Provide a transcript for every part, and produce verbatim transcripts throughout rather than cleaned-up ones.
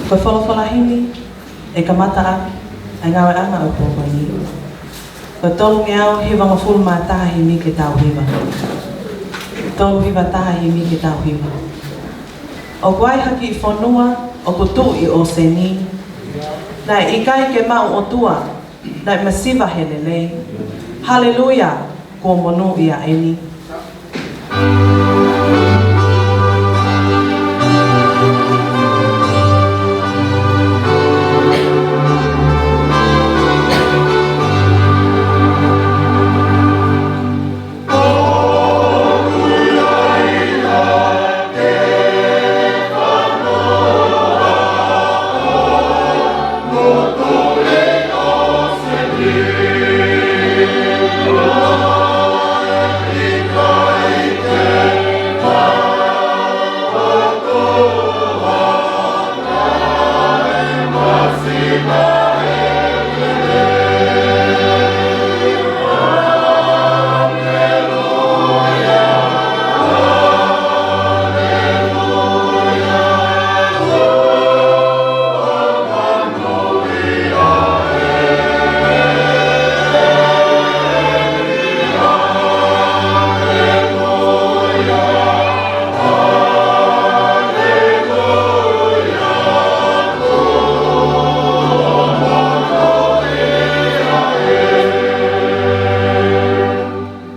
Ko e folofola himi ʻe kamata ʻaki ʻa e ngāueʻanga ʻo e pō ko eni. Ko e tolungeau hivangofulu mā taha himi ke tau hiva. Tolu hiva taha himi ke tau hiva. ʻOku ʻi ai ha kiʻi fonua ʻoku tuʻu ʻi ʻōseni, naʻe ʻikai ke maʻu ʻOtua, naʻe masiva he lelei. Haleluia, kuo monūʻia eni.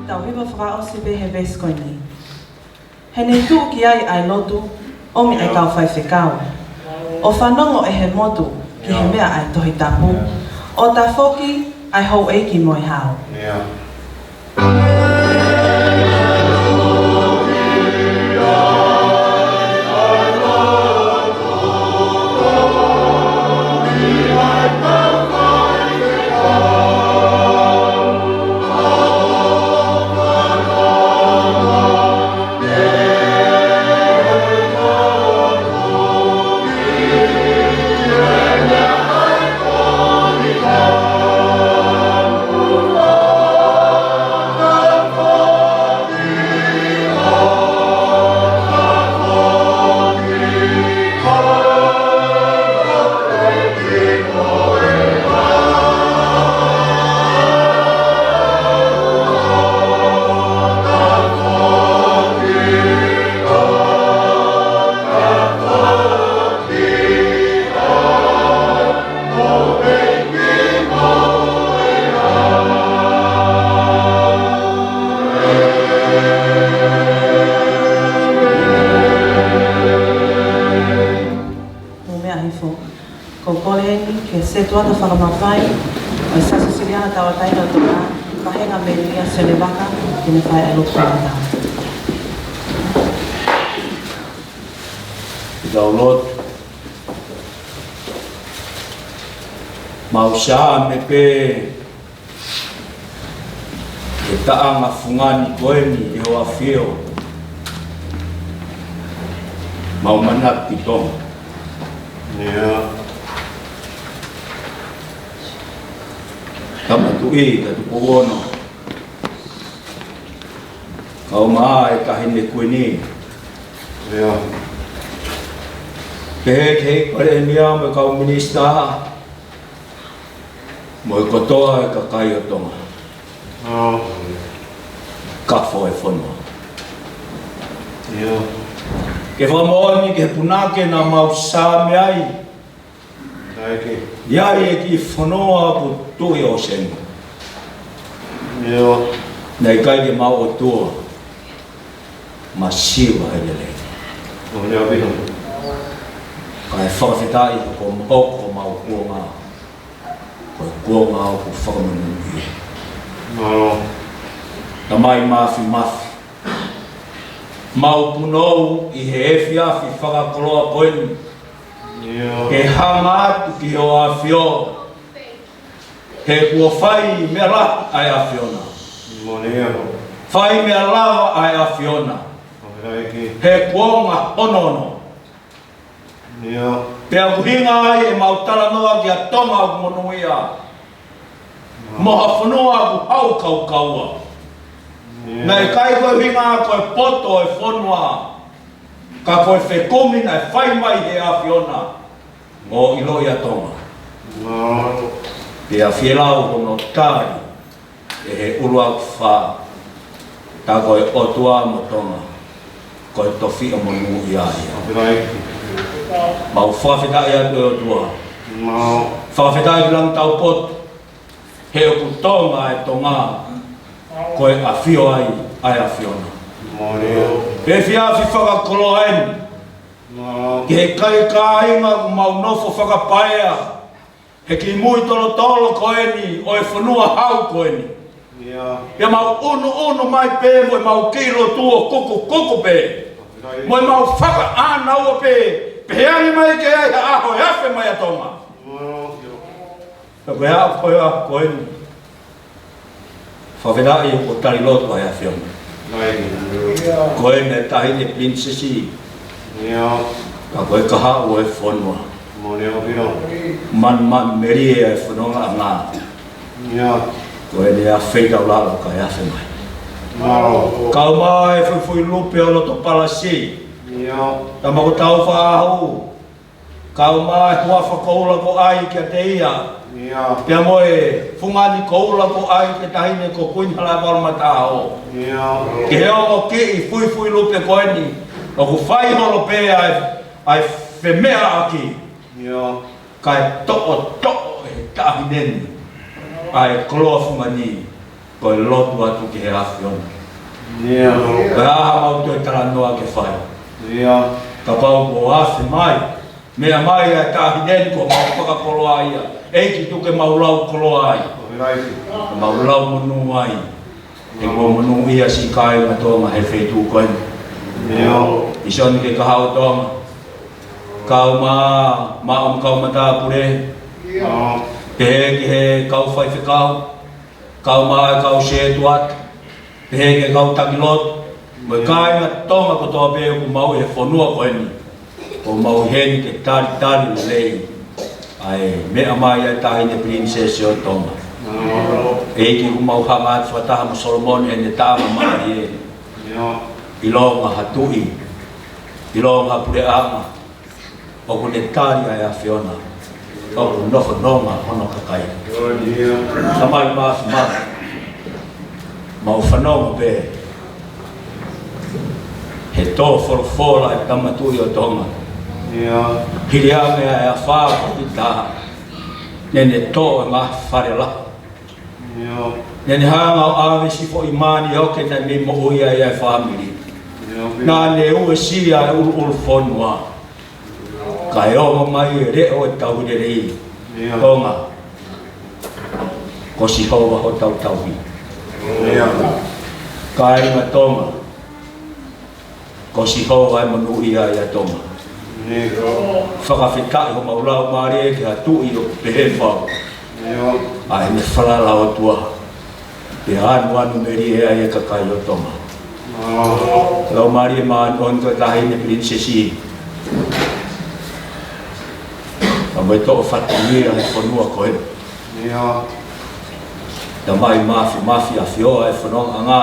Tau hiva fakaʻosi pē he veesi ko eni. He naʻe tuʻu ki ai ʻa e lotu, ʻomi ʻa e kau faifekau, ʻo fanongo ʻe he motu ki he meʻa ʻa e Tohi Tapu, ʻo tafoki ʻa e houʻeiki mo e hao. Mou meʻa hifo. Ko e kole eni ki he setuata fakamafai ʻo e Siasi Sisiliana Tauʻatāina ʻo Tonga, Vahenga Melia Sione Vaka, ke ne fai ʻa e lotu tangata. Tau lotu. Mau Saame pē ʻE taʻanga fungani ko eni ʻe ʻAfio. Mau manatu ki Tonga. ʻIo. Tama Tuʻi, ka Tupou Ono. Kau mai ʻa e Taʻahine Kuini. ʻIo. Pehē ki he Palēmia mo e kau minisitā. Mo e kotoa e kakai ʻo Tonga. ʻIo. Kafo e fonua. ʻIo. Ke fakamoʻoni ki he punake naʻa mau saame ai. ʻIo. ʻI ai e kiʻi fonua ko Tuʻi ʻOseni. ʻIo. Naʻe ʻikai ke mau ʻOtua. Masiva e lelei. ʻIo, ʻio. Kae fakafetaʻi ko e hoko ʻemau kuonga. Ko e kuonga ʻoku fakamonūʻia. ʻIo. Tamai Mafimafi. Mau punou ʻi he efiafi fakakoloa ko eni. ʻIo. Ke hanga atu ki hoʻo ʻAfio. He kuo fai meʻa lahi ʻa e ʻAfiona. Moʻoni ʻio. Fai meʻa lava ʻa e ʻAfiona. Moʻoni ʻio. He kuonga onoono. ʻIo. Pea ʻoku ʻuhinga ai ʻemau talanoa kia Tonga ʻoku monūʻia. Mo ha fonua ʻoku haʻu kaukaua. ʻIo. Naʻe ʻikai ko e ʻuhinga ko e poto e fonua. Ka ko e fekumi naʻe fai mai he ʻAfiona. Mo ʻiloʻi ʻa Tonga. ʻIo. Pea fielau hono tali. ʻE he ʻuluaki fā, tā ko e ʻOtua mo Tonga, ko e tofiʻa monūʻia ia. Mau fakafetaʻi atu ʻe ʻOtua. Mau fakafetaʻi ki langi taupotu, he ʻoku Tonga ʻa e Tonga, ko e ʻafio ai ʻa e ʻAfiona. Mau leo. Efiafi fakakoloa eni, mau ki he kakai kāinga ʻoku mau nofo fakapaea, he kiʻi mui tolotolo ko eni, ʻo e fonua hau ko eni. ʻIo. Pea mau ʻunuʻunu mai pē mo ʻemau kiʻi lotu ʻo kukukuku pē. Right. Mo ʻemau fakaʻānaua pē, pehē ange mai ke ʻi ai ha ʻaho ʻe afe mai ʻa Tonga. ʻIo. Pea ko e ʻaho ko ē ko eni. Fakafetaʻi ʻoku tali lotu ʻa e ʻAfiona. Right. Ko eni e Taʻahine Pilinisesi. ʻIo. Ka ko e kahaʻu ʻo e fonua. Moʻoni ʻio. Manumanu melie e fonongaʻanga. ʻIo. Ko eni ʻa e feitaulalo kae afe mai. ʻIo. Kau mai e fuifui lupe ʻo loto palasi. ʻIo. Tama ko Tāufaʻāhau. Kau mai e huafa koula ko ʻAi kiate ia. ʻIo. Pea mo e fungani koula ko ʻAi ki he taʻahine ko Kuini Halaevalu Mataʻaho. ʻIo. Ki he ongo kiʻi fuifui lupe ko eni. ʻOku fai holo pē ʻa e, ʻa e femeʻaʻaki. ʻIo. Kae toʻotoʻo ʻe he taʻahine ni ʻa e koloa fungani, ko e lotu atu ki he ʻAfiona. ʻIo. Ko e hā haʻamau toe talanoa ke fai? ʻIo. Kapau kuo afe mai, meʻa mai ʻa e taʻahine ni kuo mau fakakoloa ia. ʻEiki, tuku ke mau lau koloa ai. Right. Mau lau monū ai. He kuo monūʻia siʻi kāinga Tonga he feituʻu ko eni. ʻIo. ʻIsoni ke kahaʻu ʻo Tonga. Kau mai, mai ʻa e kau matāpule. ʻIo. Pehē ki he kau faifekau. Kau mai e kau sētuata. Pehē ki he kau taki lotu. Mo e kāinga Tonga kotoa pē ʻoku mau ʻi he fonua ko eni. ʻOku mau ʻi heni ke talitali lelei ʻa e meʻa mai ʻa e Taʻahine Pilinisesi ʻo Tonga. ʻEiki, ʻoku mau hanga atu fakataha mo Solomone ʻene taʻanga mālie. ʻIlonga ha tuʻi, ʻilonga ha puleʻanga, ʻoku ne tali ʻa e ʻAfiona, ʻoku nofo nonga hono kakai. Tamai Mafimafi, mau fanongo pē he tō folofola ʻa e Tama Tuʻi ʻo Tonga. ʻIo. Hili ange ʻa e afā ko Pita, naʻa ne tō e ngaahi fale lahi. ʻIo. Naʻa ne hanga ʻo ʻave siʻi foʻi mani ʻo ke naʻe mei moʻui ai ʻa e fāmili. ʻIo. Naʻa ne uesia e ʻuluʻulu fonua. Kae ʻomai e leʻo ʻo e tauhi lelei. ʻIo. Tonga, ko Sihova hotau tauhi. ʻIo. Kāinga Tonga, ko Sihova e monūʻia ʻa Tonga. ʻIo. Fakafetaʻi homau laumālie ki ha tuʻi ʻoku pehē fau. ʻIo. ʻA ʻene falala ʻOtua. Pea anuanu melie ai e kakai ʻo Tonga. Laumālie māʻoniʻoni ko e Taʻahine Pilinisesi. Ka mo e toʻo fatongia he fonua ko ē. Tamai Māfimafi, ʻAfio ʻa e fonongaʻanga.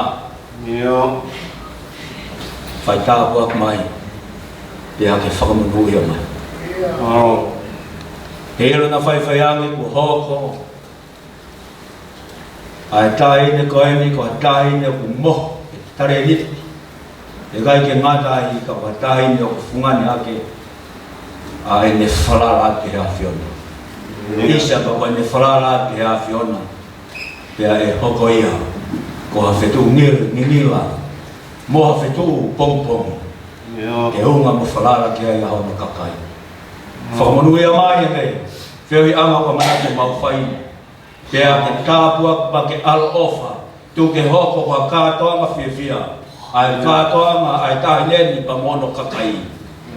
Fai tāpuaki mai. Pea ke fakamonūʻia mai. He ʻilo naʻa faifai ange kuo hoko ʻa e taʻahine ko eni ko ha taʻahine ʻoku mohe e talēniti. ʻIkai ke ngata ai ka ko ha taʻahine ʻoku fungani ʻaki ʻa ʻene falala ki he ʻAfiona. ʻIsa ka ko ʻene falala ki he ʻAfiona, pea ʻe hoko ia ko ha fetuʻu ngil-, ngingila, mo ha fetuʻu pongipongi. ʻE unga mo falala ki ai ʻa hono kakai. Fakamonūʻia mai e feohiʻanga ko ē ʻoku mau fai. Pea ke tāpuaki pea ke ʻaloʻofa, tuku ke hoko ko ha kātoanga fiefia ʻa e kātoanga ʻa e taʻahine ni pea mo hono kakai.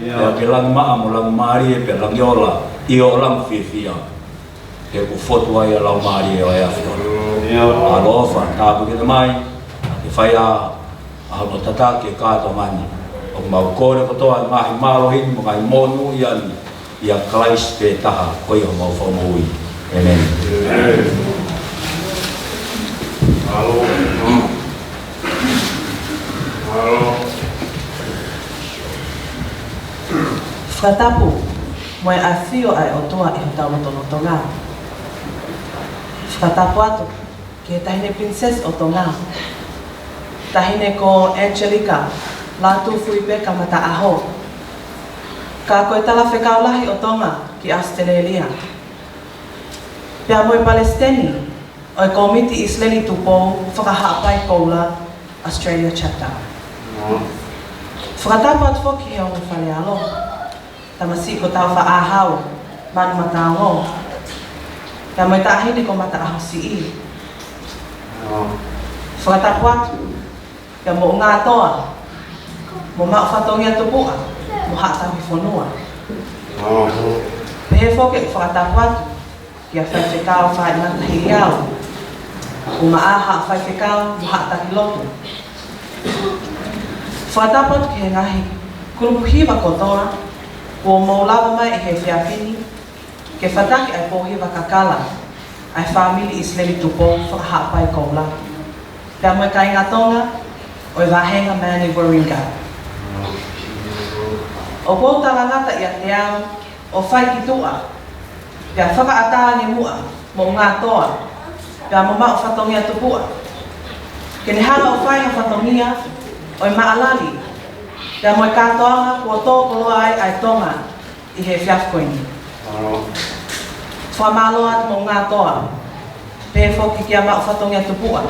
Pea ke langimaʻa mo langimālie pea langiola ʻi hoʻo langi fiefia. He kuo fotu ai ʻa e Laumālie ʻo e ʻAfiona. ʻAloʻofa, tāpuekina mai, ke fai ʻa ʻa hono tataki e kātoanga ni. ʻOku mau kole kotoa e ngaahi mālohi ni mo e ngaahi monūʻia ni ʻia Kalaisi pē taha ko ia homau Fakamoʻui. ʻĒmeni. Fakatapu mo e ʻafio ʻa e ʻOtua ʻi hotau lotolotonga. Fakatapu atu ki he Taʻahine Pilinisesi ʻo Tonga, Taʻahine ko Angelika Lātūfuipeka Mataʻaho, ka ko e Talafekau Lahi ʻo Tonga ki ʻAositelēlia, pea mo e Palesiteni ʻo e Kōmiti ʻIsileli Tupou Fakahaʻapai Koula Australia Chapter. Fakatapu atu foki ki he ongo fale ʻalo, tamasiʻi ko Taufaʻāhau Manu Mataongo, pea mo e Taʻahine ko Mataʻaho Siʻi. Fakatapu atu kia Moʻungātoa, mo Maʻu Fatongia Tupuʻa, mo Haʻa Tauhi Fonua. Pehē foki ʻeku fakatapu atu kia Faifekau Faʻi Mata Hiliau, mo Maʻa Haʻa Faifekau mo Haʻa Taki Lotu. Fakatapu atu ki he ngaahi kulupu hiva kotoa kuo mou lava mai ʻi he efiafi ni ke fataki ʻa e pōhiva kakala ʻa e fāmili ʻIsileli Tupou Fakahaʻapai Koula, pea mo e kāinga Tonga ʻo e vāhenga Manu Waluika. ʻOku ou talangata ʻiate au ʻo fai ki tuʻa, pea fakaʻatā ange muʻa Moʻungātoa, pea mo Maʻu Fatongia Tupuʻa, ke ne hanga ʻo fai ha fatongia ʻo e maʻalali, pea mo e kātoanga kuo tō koloa ai ʻa e Tonga ʻi he efiafi ko eni. Fakamālō atu Moʻungātoa, pehē foki kia Maʻu Fatongia Tupuʻa.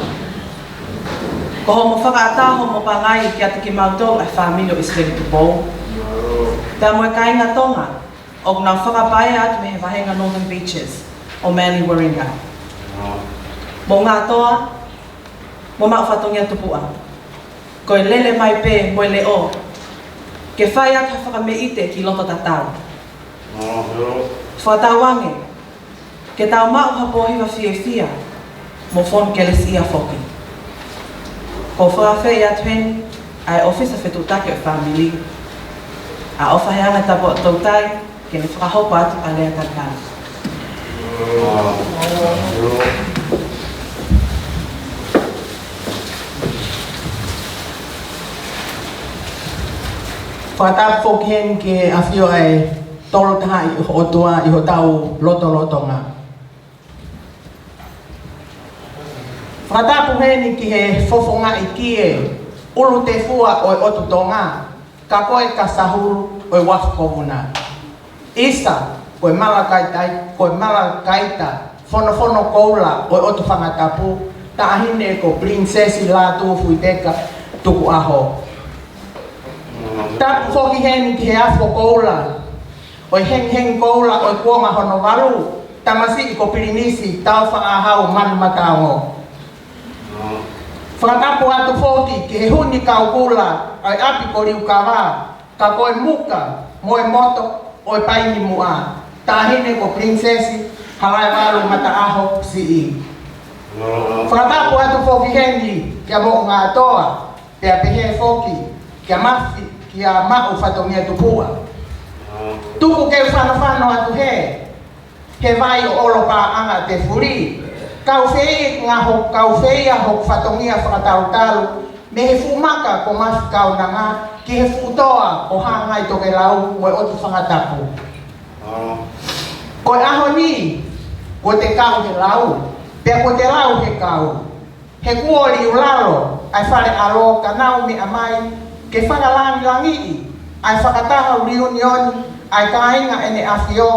Ko hoʻomo fakaʻatā hoʻomo pangai kiate kimautolu ʻa e fāmili ʻo ʻIsileli Tupou, pea mo e kāinga Tonga ʻoku nau fakapaea atu mei he vāhenga Northern Beaches ʻo Manu Waluika. Moʻungātoa, mo Maʻu Fatongia Tupuʻa, ko e lele mai pē mo e leʻo ke fai atu ha fakameʻite ki loto tatau. Fakatauange ke tau maʻu ha pōhiva fiefia mo fonu kelesiʻia foki. ʻOku ou fakaafeʻi atu heni ʻa e ʻōfisa fetuʻutaki ʻo e fāmili, ʻa ʻOfaheana Tapuaʻi Toutai, ke ne fakahopo atu ʻa e lea talitali. Fakatapu foki heni ki he ʻafio ʻa e Tolu Tahaʻi ʻOtua ʻi hotau lotolotonga. Fakatapu heni ki he fofonga ʻikie, ʻulu tefua ʻo e ʻOtu Tonga, ka ko e Kasahulu ʻo e Uafu Kovuna. ʻIsa, ko e malakaita, ko e malakaita fonofono koula ʻo e ʻOtu Fangatapu, Taʻahine ko Pilinisesi Lātūfuipeka Tukuʻaho. Tapu foki heni ki he Afo Koula ʻo e Hengihengi Koula ʻo e Kuonga Hono Valu, tamasiʻi ko Pilinisi Taufaʻahau Manu Mataongo. Fakatapu atu foki ki he Huni Kaukula ʻo e ʻApi ko Liukava, ka ko e Muka mo e Moto ʻo e Paini Muʻa, Taʻahine ko Pilinisesi Halaevalu Mataʻaho Siʻi. Fakatapu atu foki heni kia Moʻungatoa, pea pehē foki kia Mafi, kia Maʻu Fatongia Tupuʻa. Tuku ke u fanofano atu hē, he vai ʻo ʻolo paʻanga te fuli. Kau feia ho, kau feia hoku fatongia fakatalutalu mei he fuʻu maka ko Mafi Kaunanga ki he fuʻu toa ko Hangai Tokelau mo e ʻOtu Fangatapu. Ko e ʻaho ni, kuo te kau he lau, pea kuo te lau he kau. He kuo liulalo ʻa e Fale ʻAlo ka nau meʻa mai ke fakalangilangiʻi ʻa e fakataha reunion ʻa e kāinga ʻEne ʻAfio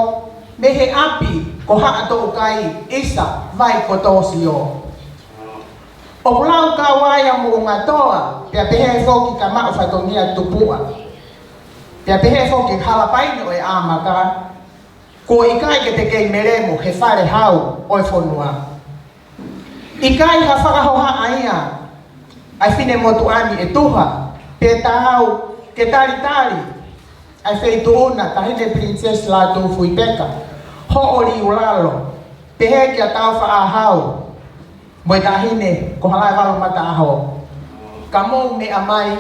mei he ʻapi ko Haʻa Toʻukai, ʻisa vai ko Tōsio. ʻOku lau kau ai ʻa Moʻungatoa, pea pehē foki kia Maʻu Fatongia Tupuʻa. Pea pehē foki Halapaini ʻo e ʻAmaka, kuo ʻikai ke te kei melemo he fale hau ʻo e fonua. ʻIkai ha fakahohaʻa ia ʻa e finemotuʻa ni ʻe tuha pe taau ke talitali ʻa e feituʻu na, Taʻahine Princess Lātūfuipeka, hoʻo liulalo, pehē kia Taufaʻāhau mo e Taʻahine ko Halaevalu Mataʻaho, ka mou meʻa mai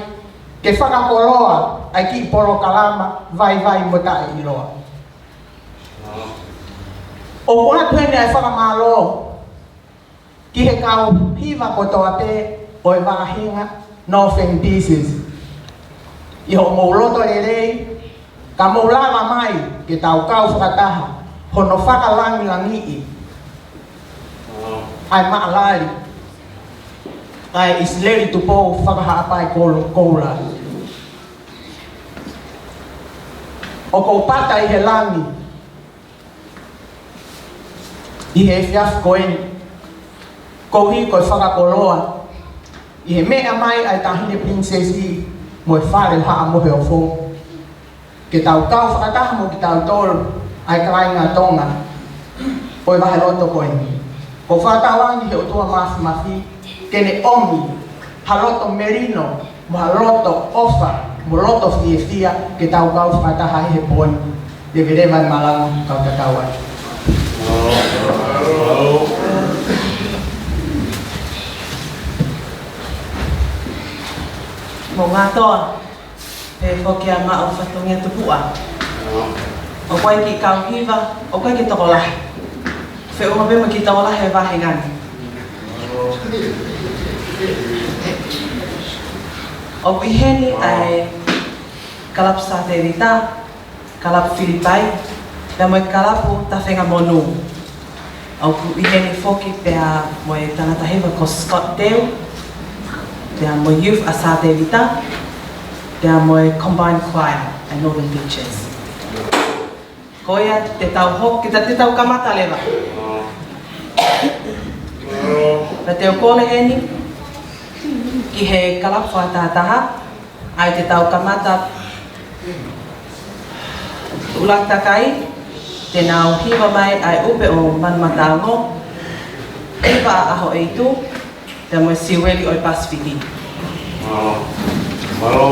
ke fakakoloa ʻa e kiʻi polokalama vaivai mo taʻeʻiloa. ʻOku ʻoatu heni ʻa e fakamālō ki he kau hiva kotoa pē ʻo e vaʻinga Northern Pieces ʻi hoʻomou loto lelei, ka mou lava mai ke tau kau fakataha hono fakalangilangiʻi ʻa e maʻalali ʻa e ʻIsileli Tupou Fakahaʻapai Koula, Koula. ʻOku ou pata ʻi he langi ʻi he efiafi ko eni, koeʻuhi ko e fakakoloa ʻi he meʻa mai ʻa e Taʻahine Princess mo e Fale Haʻa Moheofo, ke tau kau fakataha mo kitautolu ʻa e kāinga Tonga ʻo e vaheloto ko eni. ʻOku ou fakatauange ki he ʻOtua Māfimafi ke ne ʻomi ha loto melino mo ha loto ʻofa mo loto fiefia ke tau kau fakataha he pō ni. Leveleva e malanga, kau tatau ai. Moʻungatoa, pehē foki ʻa Maʻu Fatongia Tupuʻa. ʻOku ʻi ai e kiʻi kau hiva, ʻoku ʻi ai e kiʻi tokolahi. Feʻunga pē mo e kiʻi tokolahi ʻo e vaʻinga ni. ʻOku ʻi heni ʻa e Kalapu Sā Tēvita, Kalapu Filipai, pea mo e Kalapu Tafenga Monū. ʻOku ʻi heni foki pea mo e tangata hiva ko Scott Teu, pea mo e Youth ʻa Sā Tēvita, pea mo e Combined Choir ʻa Northern Beaches. Ko ia te tau hoko, ke ta, te tau kamata leva. Pea te u kole heni ki he kalapu fakatahataha, ʻa ia te tau kamata ʻuluaki takai, te nau hiva mai ʻa e ʻUpe ʻo Manumataongo, ʻIva ʻa ʻAhoʻeitu, pea mo e Siueli ʻo e Pasifiki. Mālō.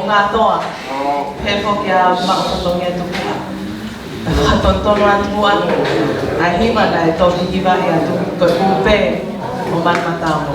Kātoa, pea foki ʻa e maʻu fatongia tupuʻa. Fakatonutonu atu muʻa ʻa e hiva naʻe toki hivaʻi atu, ko e Kupe ʻo Manu Mataomo.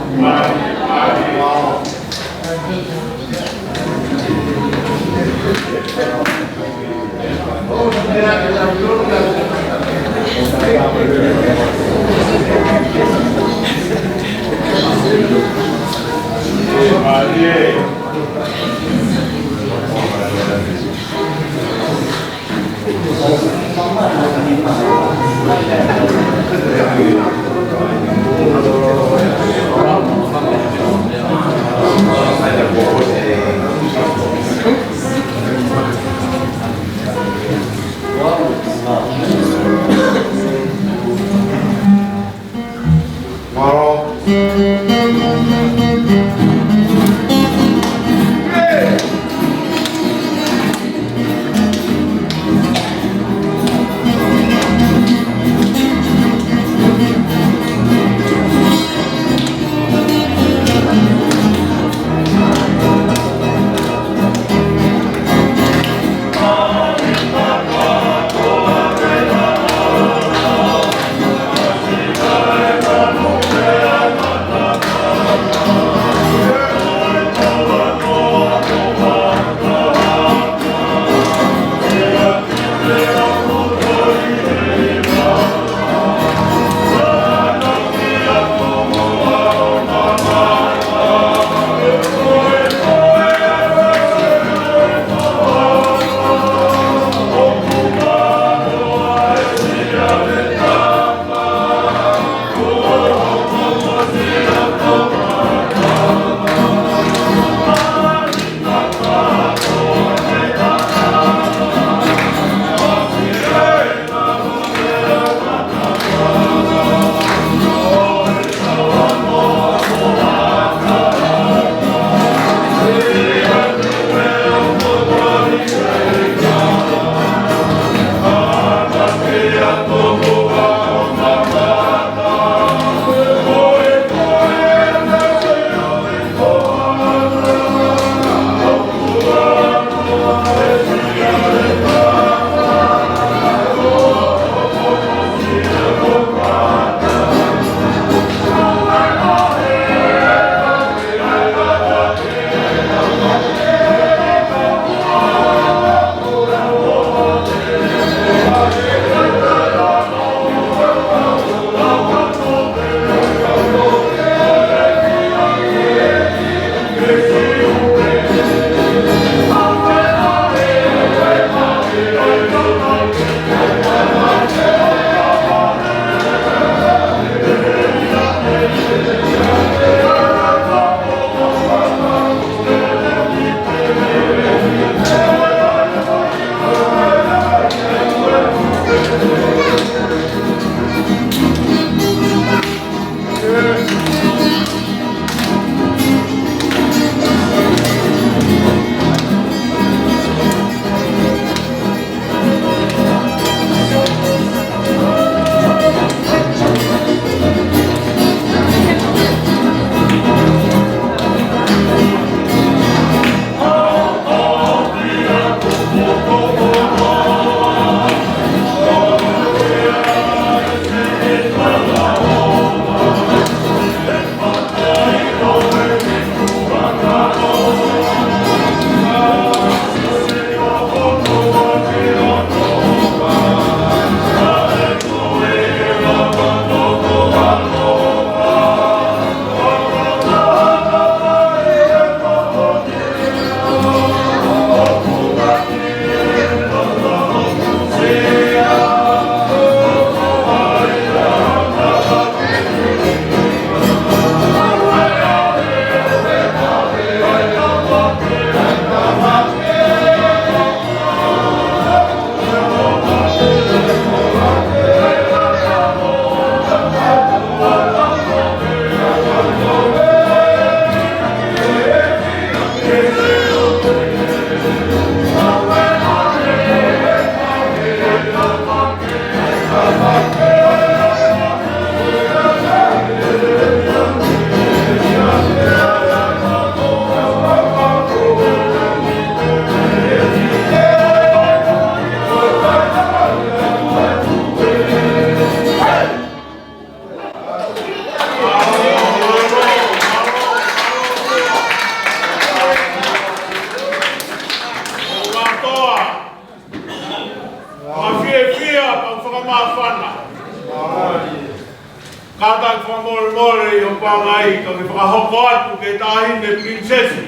Kātaki fakamolemole ʻi hoʻo pangai, ka ke fakahoko atu ki he Taʻahine Pilinisesi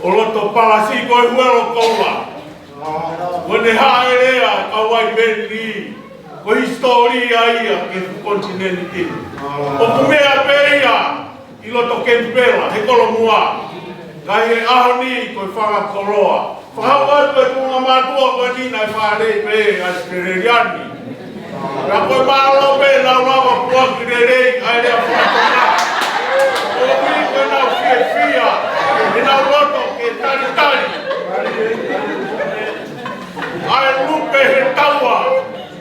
ʻo loto palasi ko e Huelo Koula. Ko ʻene hāʻele ʻa Kauaʻi Peni, ko e hisitōlia ia ki he konitinēniti ni. ʻOku meʻa pē ia ʻi loto Kenipela, he Kolomua. Ka ʻi he ʻaho ni ko e Fanga Koloa. Fakahoko atu e tuʻunga mātuʻa ko eni naʻe fāʻeleʻi pē ʻe ʻAositelēlia ni. Ka ko e mālō pē naʻa nau lava puaki lelei ʻa e lea faka-Tonga. Koeʻuhi ko ʻenau fiefia, ʻenau loto ke talitali ʻa e lupe he taua,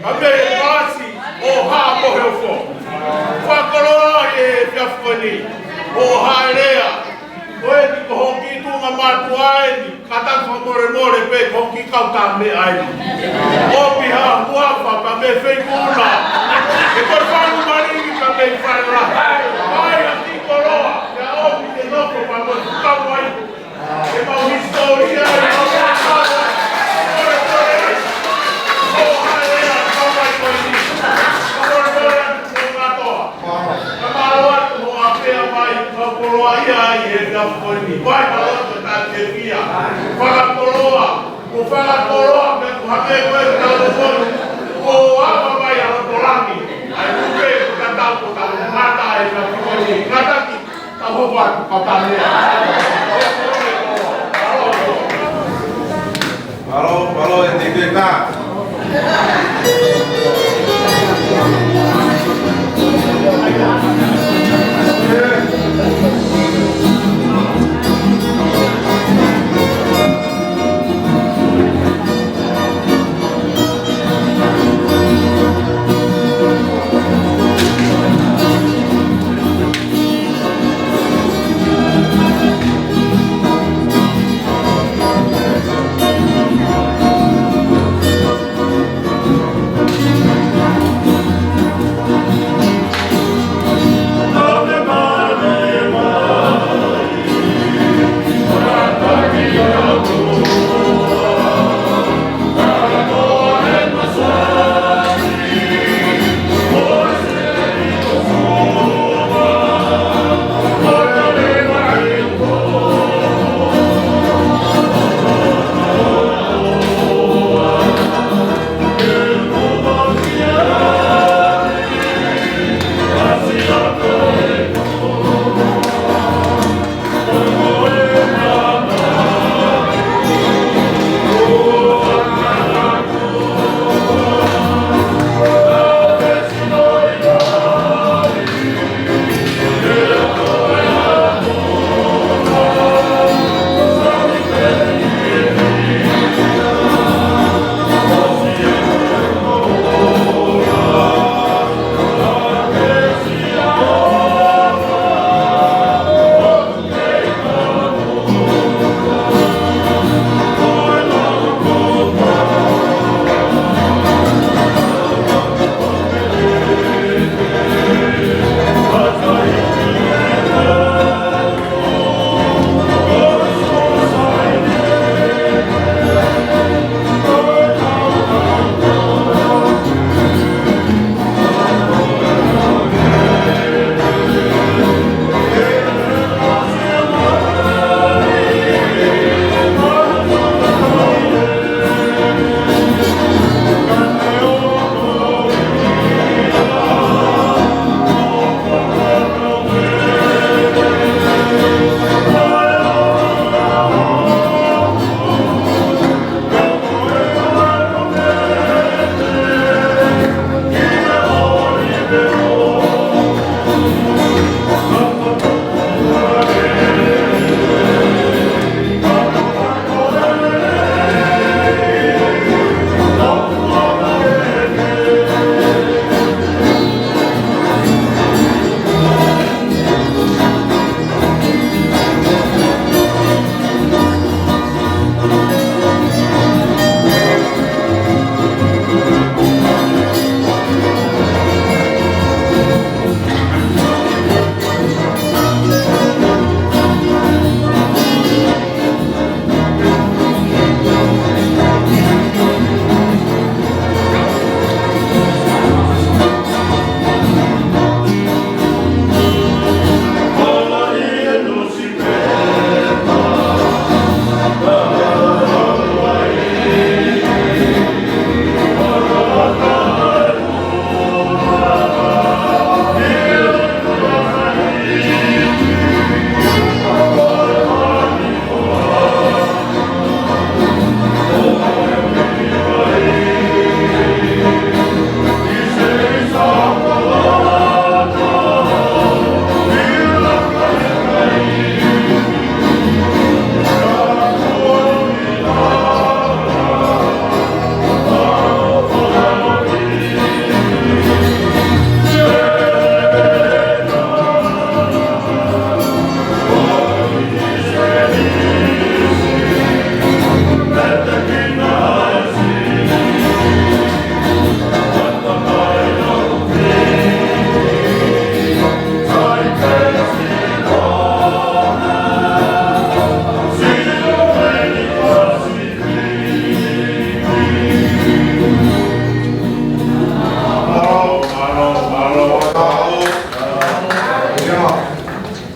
ʻa e meʻa he palasi ʻo Haʻa Moheofo. Fakakoloa ʻi he efiafi ko eni, ʻo hāʻele ia. Ko eni ko hoʻo kiʻi tuʻunga mātuʻa eni, kātaki fakamolemole pē ki hoʻo kiʻi kau tā meʻa eni. ʻOmi ha huafa pea mo e feikuna. He ko e fanga malingi pea mo e fale lahi. Mai ha kiʻi koloa, pea ʻomi ke nofo pea mo e kau ai. Ke mau hisitōlia ʻi he kau ai. Molemole ai. ʻO hāʻele ia, kau ai ko eni. Molemole atu ki he katoa. Ka mālō atu hoʻo ʻapē mai, kau koloa ia ʻi he efiafi ko eni. Vai mālō atu e tākefia. Fakakoloa, ko fakakoloa, pea ko hake ko e tau koni. Ko ava mai ʻa loto langi. ʻAi kupe, ko tatau, ko tau mata e efiafi ko eni. Kātaki, tau hoko atu, pea tā meʻa. Mālō, mālō e tēpeka.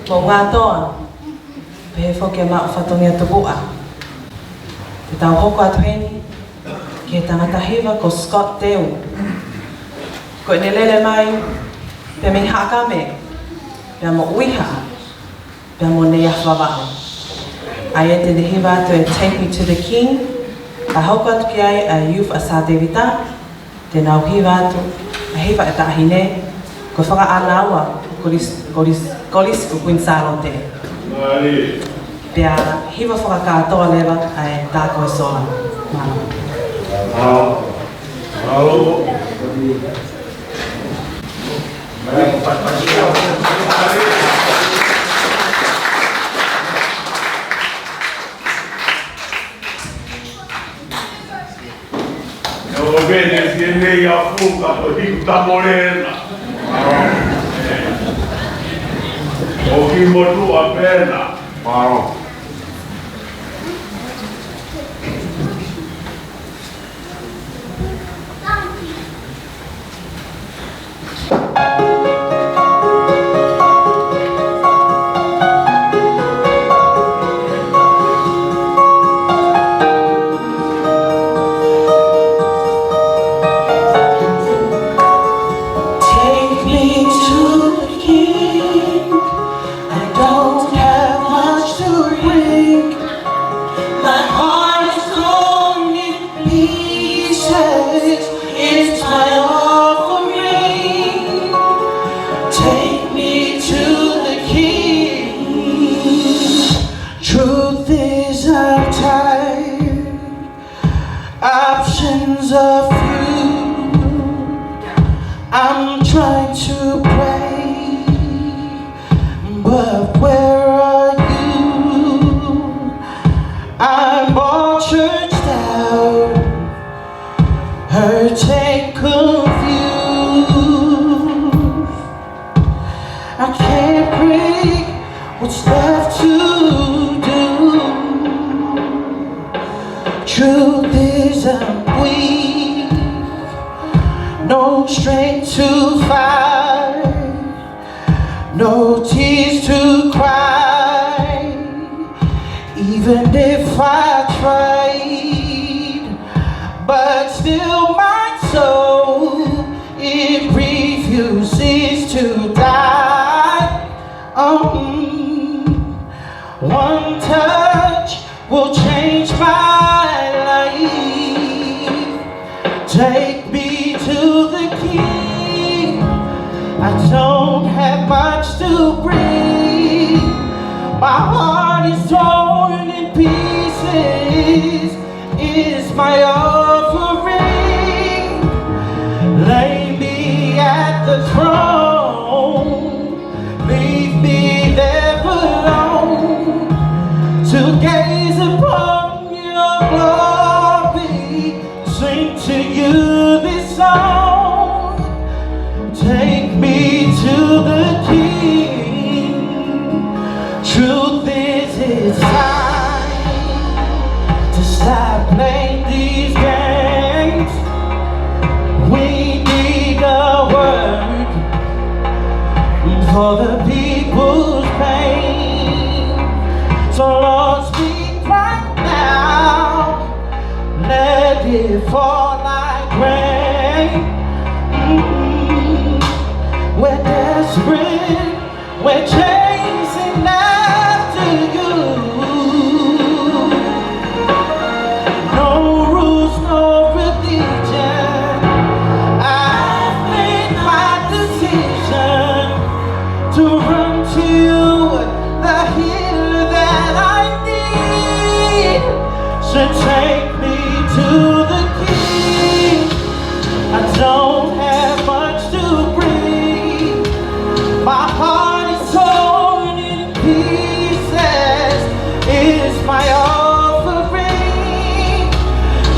Moʻungātoa, pehē foki e maʻu fatongia tupuʻa. Te tau hoko atu heni ki he tangata hiva ko Scott Teu. Ko ʻene lele mai pē mei Haʻakame, pea mo ʻUiha, pea mo Neiafu Vavaʻu. ʻA ia te ne hiva atu e Take Me to the King, kae hoko atu ki ai ʻa e Youth ʻa Sā Tēvita, te nau hiva atu e hiva ʻa e taʻahine, ko e Fakaʻānaua ʻo e Kolisi, Kolisi, Kolisi ko Kuini Sālote. Pea hiva fakakātoa leva ʻa e Tā Ko e Sola. Mālō. Mālō. ʻE o vene si e nei a fuka ko hiku tamolena. ʻO ki motu a pena. Mālō. Take me to the King. I don't have much to bring. My heart is torn in pieces, it's my offering. Take me to the King. Truth is, I'm tired. Options are few. I'm trying to pray, but where are you? I'm all churched out, hurt and confused. I can't break what's left to do. Truth is, I'm weak, no strength to fight, no tears to cry. Even if I tried, but still my soul, it refuses to die. Um, one touch will change my life. Take me to the King. I don't have much to bring. My heart is torn in pieces. Is my offering. Lay me at the throne. Leave me there alone to gaze upon your glory. Sing to you this song. Take me to the King. Truth is, it's time to stop playing these games. We need a word for the people's pain. So Lord, speak right now. Let it fall like rain. Mm, we're desperate. We're chasing after you. No rules, no religion. I've made my decision to run to you, the healer that I need. So take me to the King. I don't have much to bring. My heart is torn in pieces. It is my offering.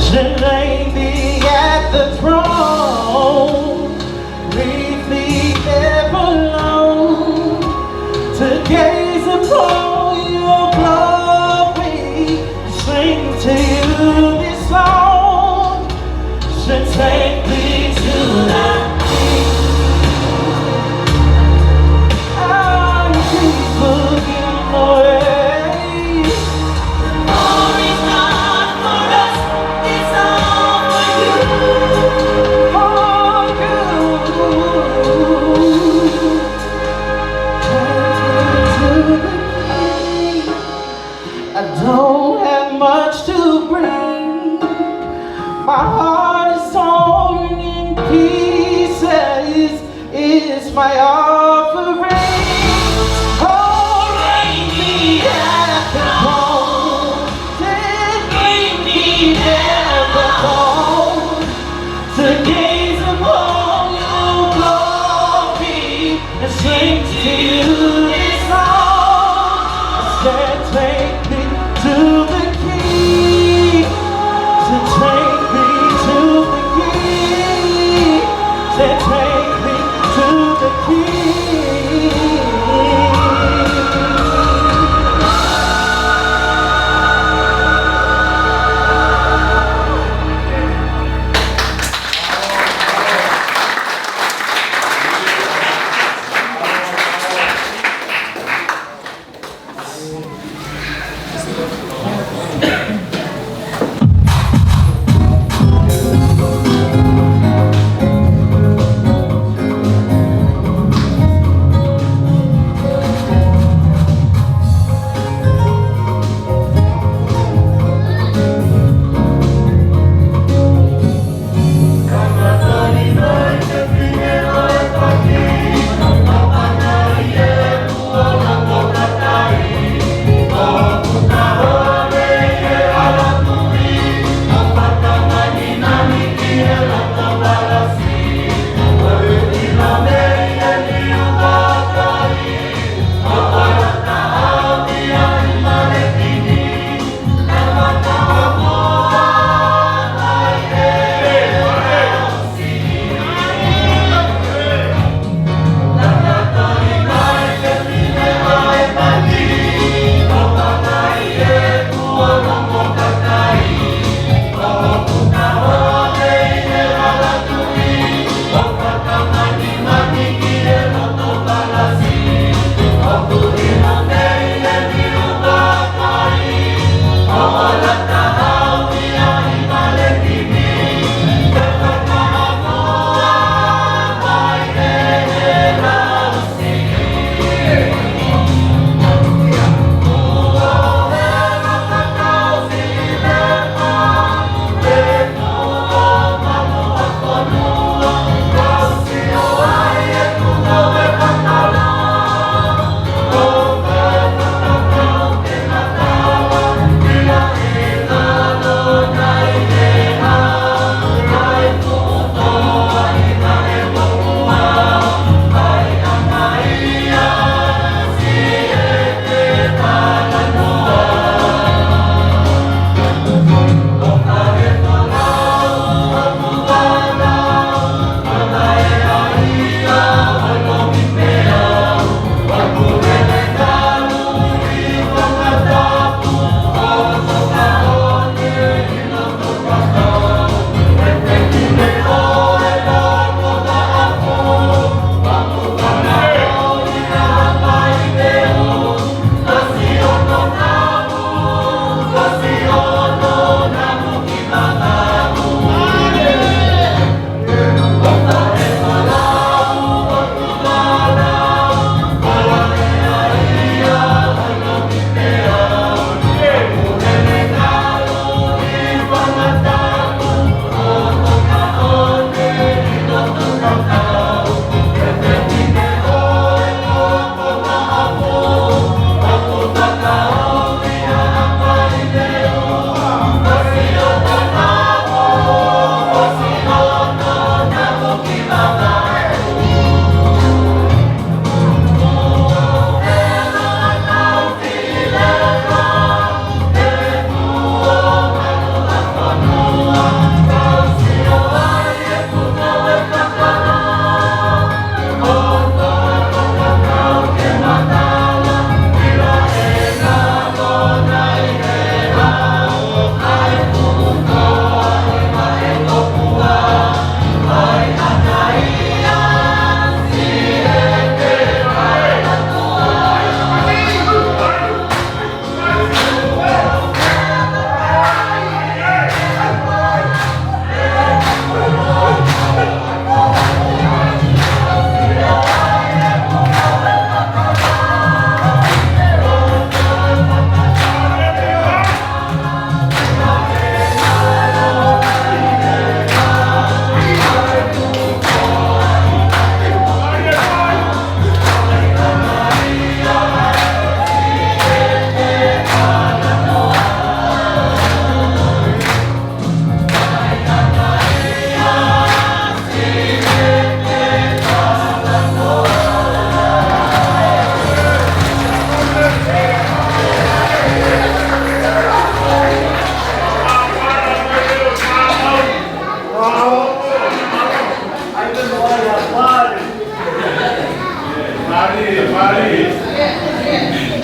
Should lay me at the throne. Leave me there alone to gaze upon your glory. Sing to you is my offering. Oh, lay me at the cross, and bring me there behold to gaze upon your glory and sing to you this song. Said, take me to the King. Said, take me to the King. Said, take me to the King.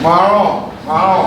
Mālō, mālō.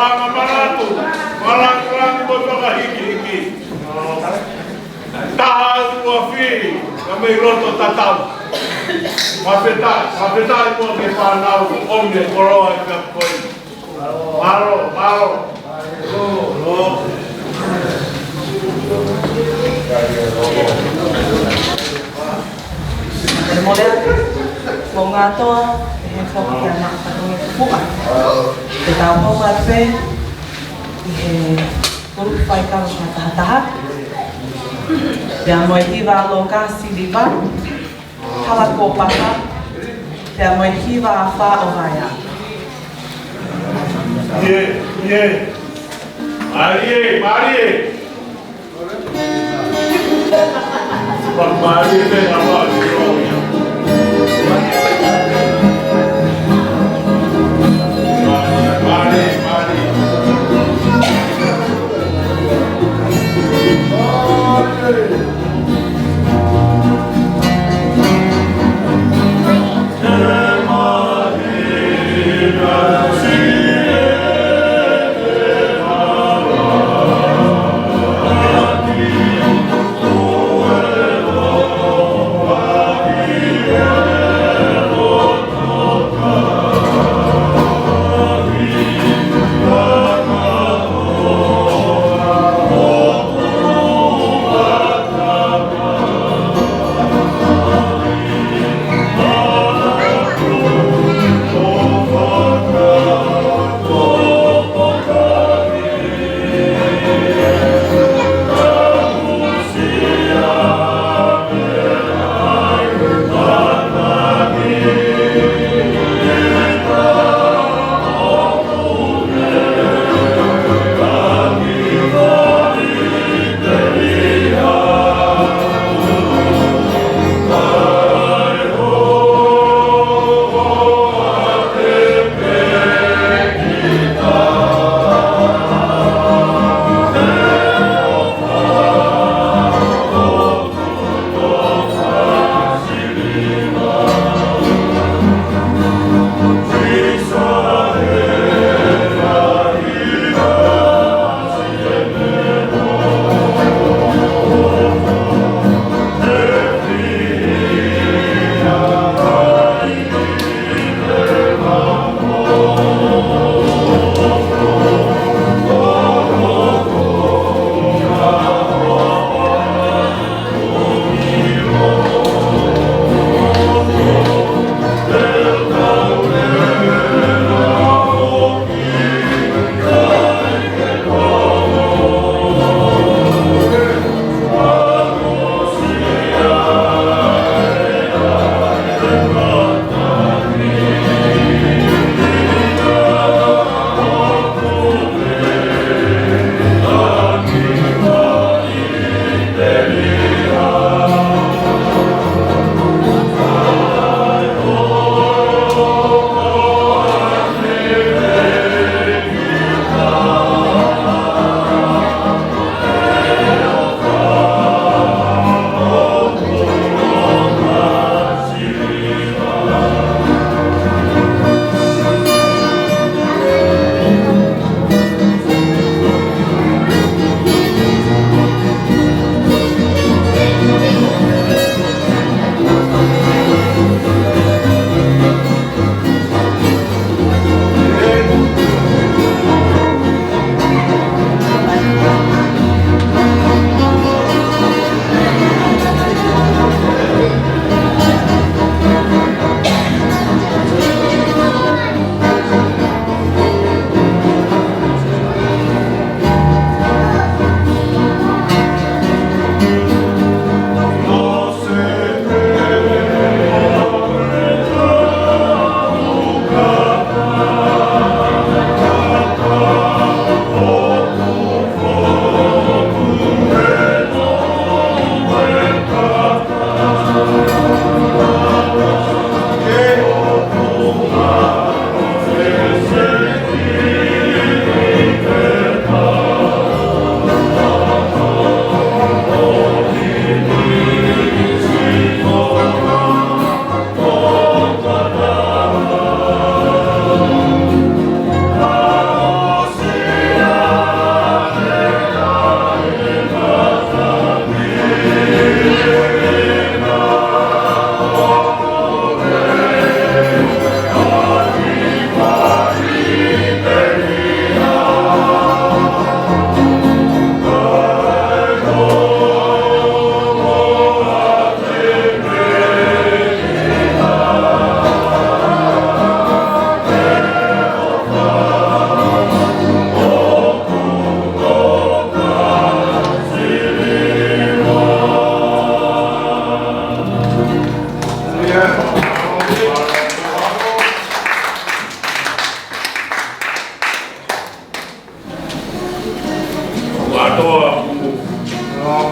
Malanga manatu, malanga langi mo fakahikihiki. Taha ua fili, ka mei loto tatau. Fakafetaʻi, fakafetaʻi mo e fānau, ʻomi e koloa ʻi he ʻaho ko eni. Mālō, mālō. Mole atu, ko ngā toa, ʻe he foki ana fatongi tupuʻa. Te tau hoko atu pē, ʻi he kulupu faikava ʻo e tahataha. Pea mo e hiva ʻa Lōkasi Liva, Hala Kōpaha, pea mo e hiva ʻa Fā ʻo Vaea. Ie, ie. Mālie, mālie. Mālie, mālie.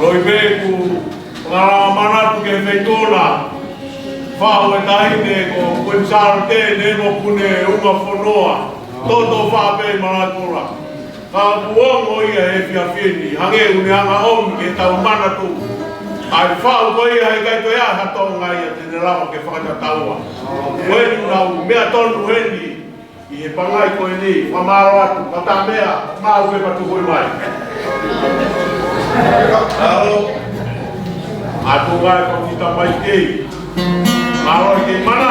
ʻOi pē ʻeku ngala manatu ki he feituʻu na. Faʻu e taʻahine ko Kuini Sālote ne mo Kuini Umafonoa. Toto faʻa pē ʻi Malatula. Ka kuo ongo ia he efiafi ni, hangē ʻoku ne hanga ʻo ʻomi ke tau manatu. ʻA e faʻu ko ia he ʻikai toe ʻi ai ha Tonga ia te ne lava ke fakatataua. Ko eni ʻoku nau meʻa tonu heni, ʻi he pangai ko eni, fakamālō atu, ka ta meʻa, maʻu pē pea tuku mai. Mālō. ʻA tuku ai ko kita mai kei. Mālō e kei mana.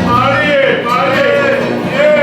Mālie, mālie, ē.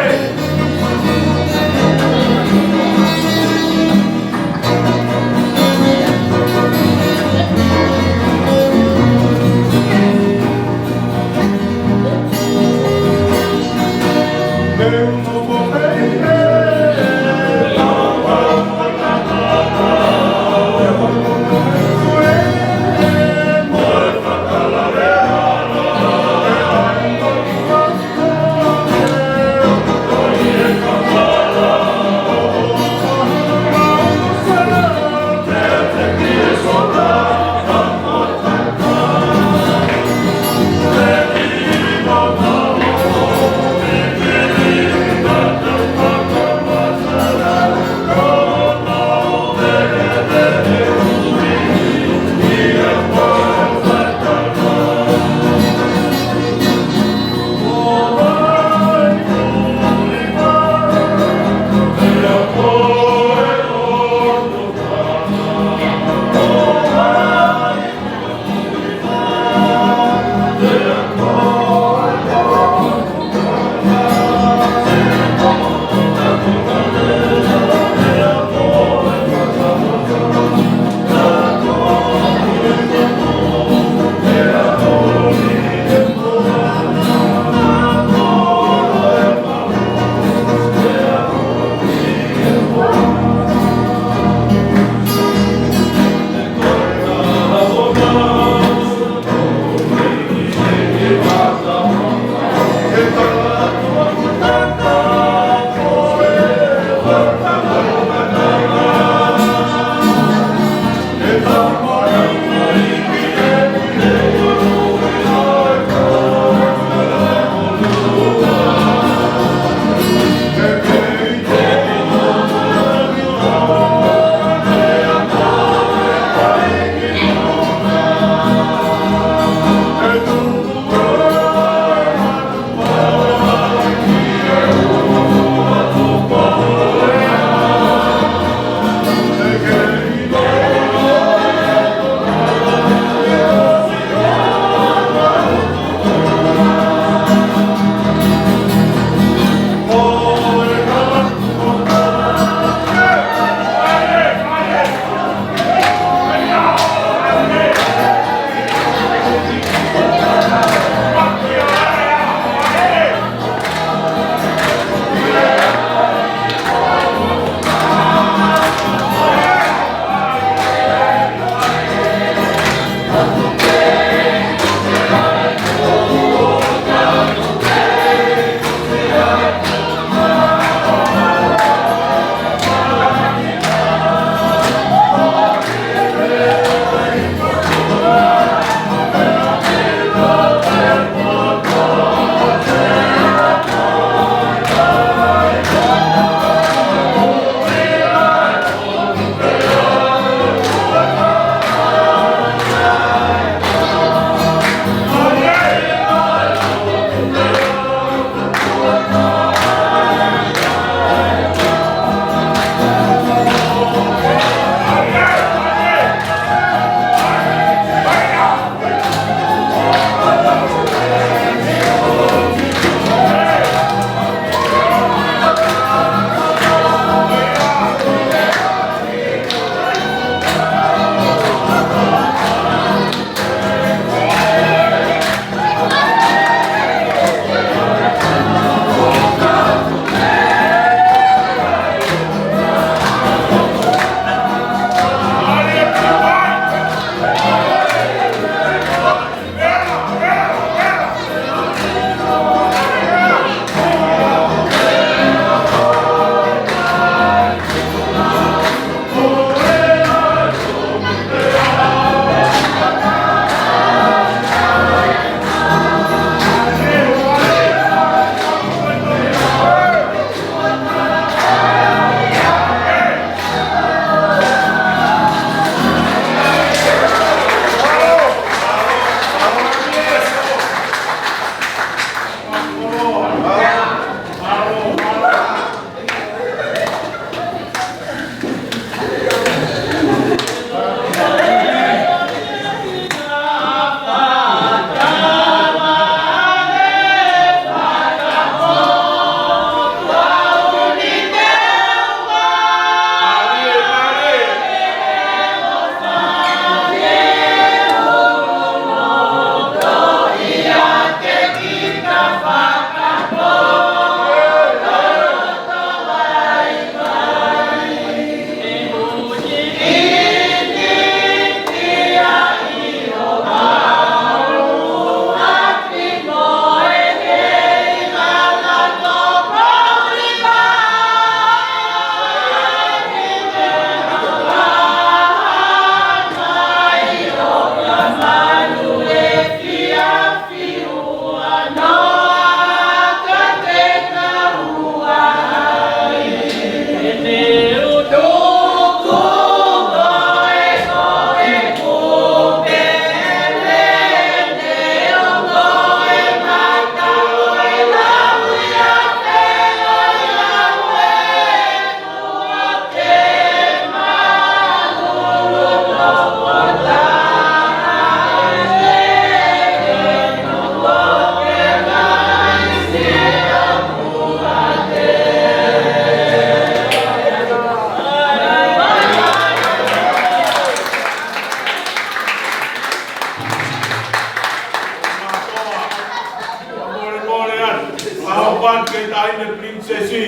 Pea ke taʻahine pilinisesi.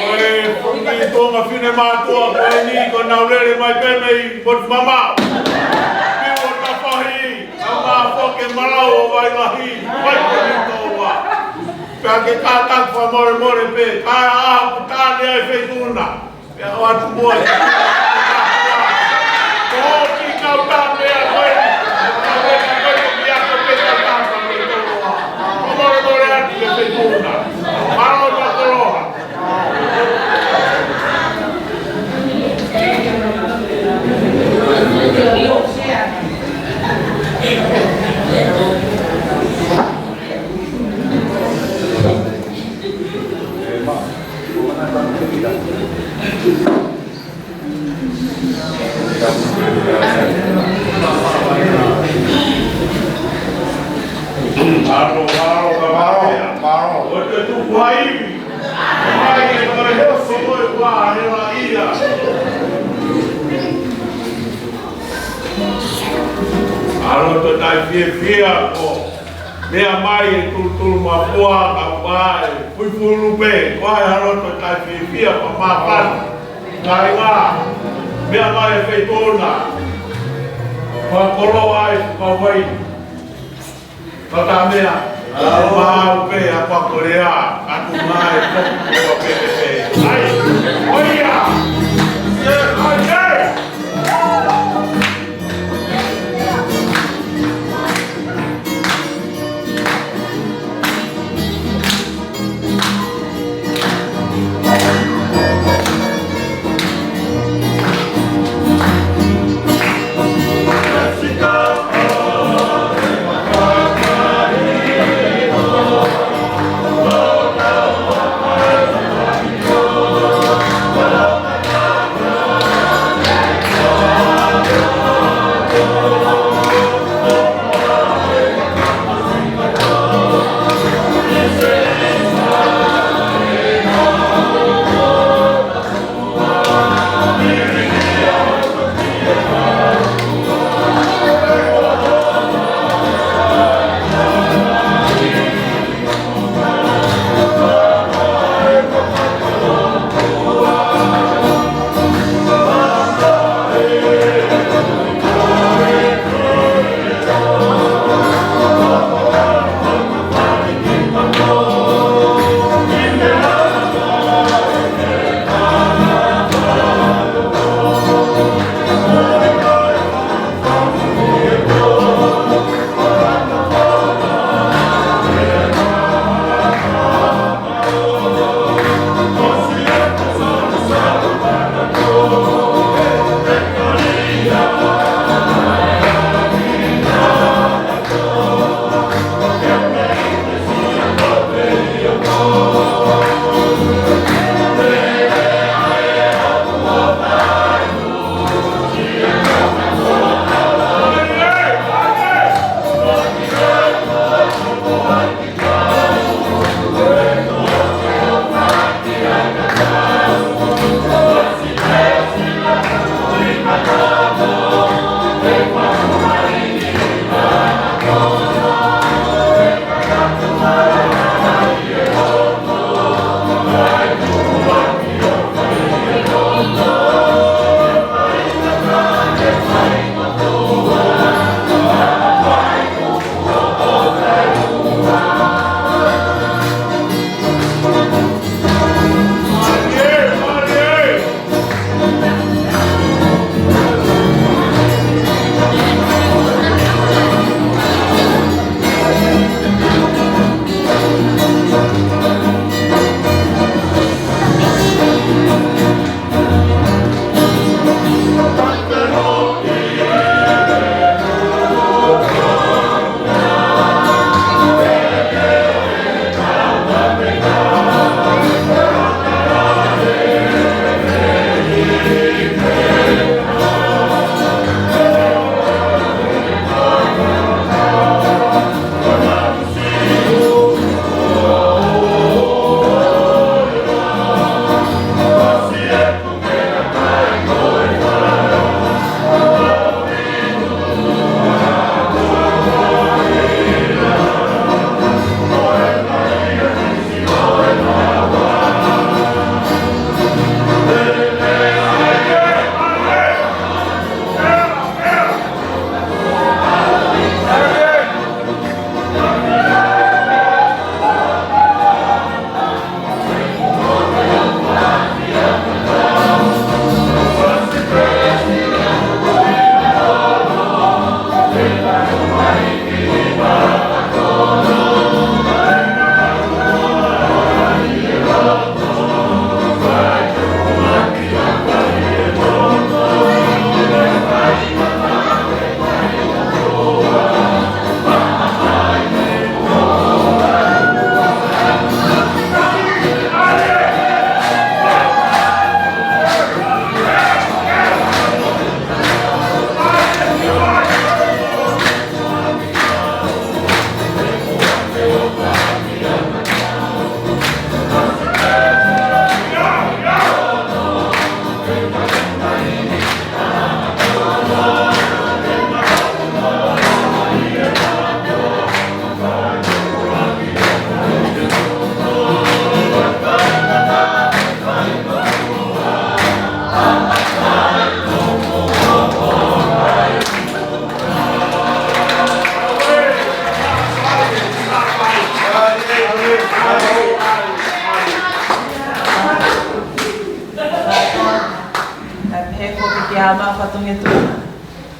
Ko e fuʻu kiʻi tuʻunga finemātuʻa ko eni, kuo nau lele mai pē mei Motu Mamao. Piu o tafahi, ʻa e ngaahi foke malau ʻo Vailahi, mai ko ni toa. Pea ke kātaki fakamolemole pē, kae ʻaho ʻoku tane ai e feituʻu na. Pea ʻoatu muʻa. Ko ki kau tā meʻa ko eni. Kau meʻa ko eni, pea ko pē kau tā meʻa ko eni. Ko mole mole atu e feituʻu na. Mālō e koloa. Mālō, mālō, mālō. Mālō. ʻO te tuku ai. Mai e kore he o solo e kua he la ia. Mālō, toe taʻefiefia ko. Meʻa mai e tulutulu mafua, kau mai, fuifui lupe, ko hai halo to tai fiefia pa māfana. Kāinga, meʻa mai e feituʻu na. Fakakoloa ai, fakavai. Tata meʻa, ʻe mau pē ʻa Pakolea, atu mai, ko, ko, pe, pe, pe. Ai, ʻoia! ʻE, ai, ai!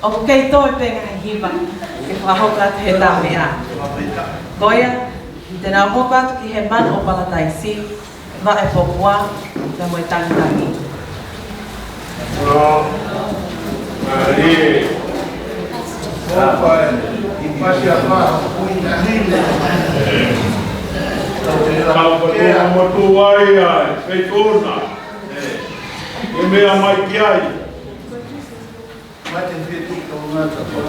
ʻOku kei toe pē ngaahi hiva ke fakahoko atu he tau meʻa. Ko ia, te nau hoko atu ki he Manu ʻo Palataisi, vaʻe pōpua, pea mo e tangitangi. Kau ka tō mo tō ai ai, pei tōna. ʻE, ʻe meʻa mai ki ai.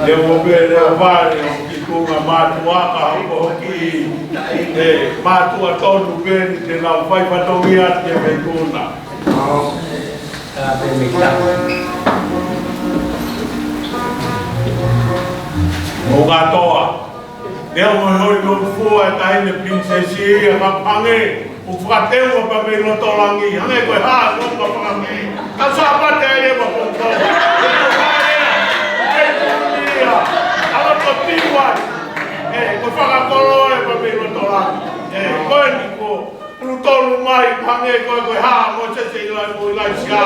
Leo pē, leo vale, ʻo ki tunga mātuʻa ka hoko hoki, ʻe, mātuʻa tonu pē ni te nau fai fatongia te mei tuna. Ka pē mei ka. Mo katoa. Leo mo hoi no fua e taʻahine pilinisesi ia ka pange. ʻO fakateua pea mei loto langi, hangē ko e hā, ko ka whakame. Ka Sāpate ai e ma pōpō. Alo ko tiwa. ʻE, ko fakakolo e pea mei loto langi. ʻE, ko eni ko. Ulu tolu mai, hangē ko e ko e hā, mo se se ila, mo ila sia.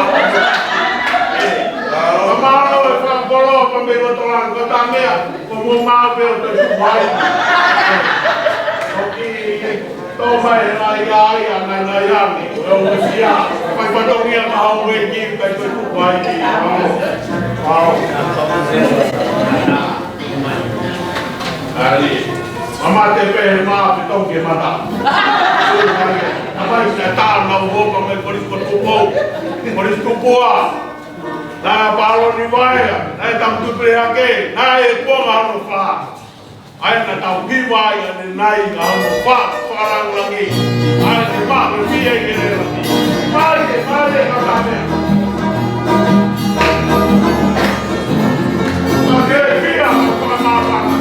ʻE, ka mālō e fakakolo pea mei loto langi, ko tā meʻa, ko mo mā pē o te tupu ai. ʻE, ko ki, Tō mai e nai ai, a nai nai ange, ʻo e sia, fai fatongia ka hau e ki, kai ko tuku ai ki, au, au. Ali, mama te pe ma pe tau ke mata. Amai sa ta na uho pa me polis ko tupo, polis tupo a. Na palo ni vai, na tam tu pe ake, na e po ma no fa. ʻAi na tau hiva ai ane nai ka hono fa, fakalāngilangi. ʻAi ne pa, ne fie ke ne la. Mare, mare, ka ka mea. Ka ke fia, ka ka mea.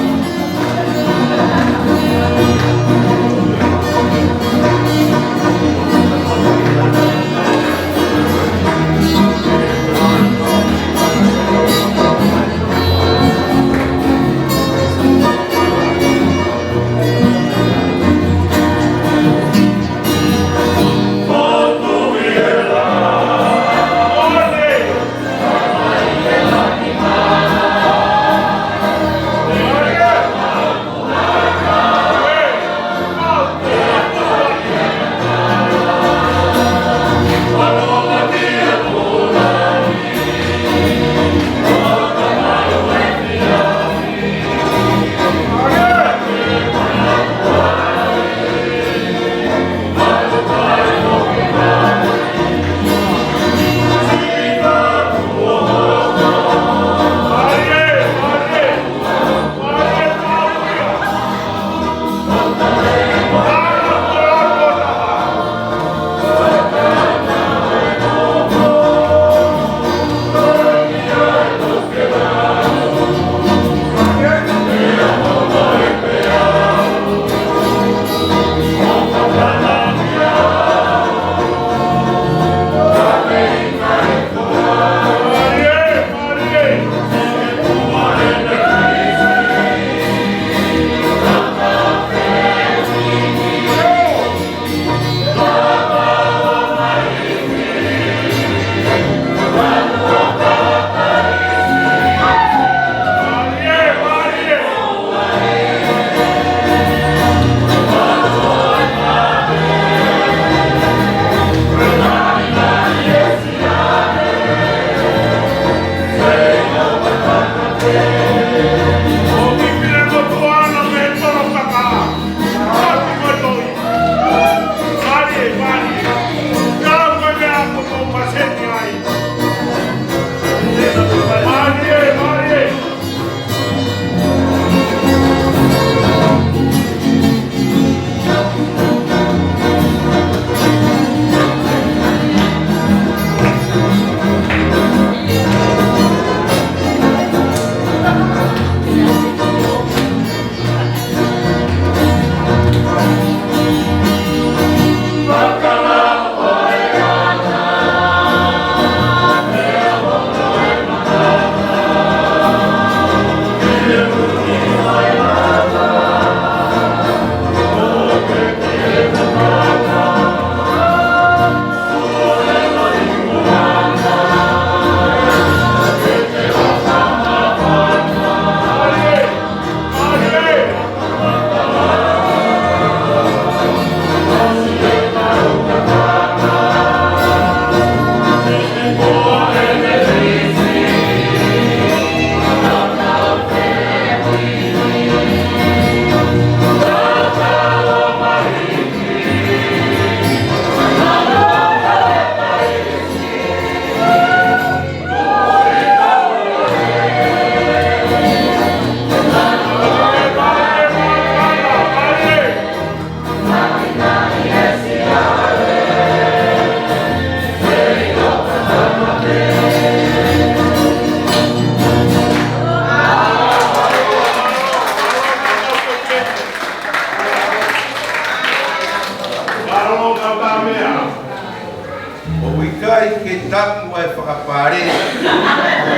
Ke tapu ai fakapale.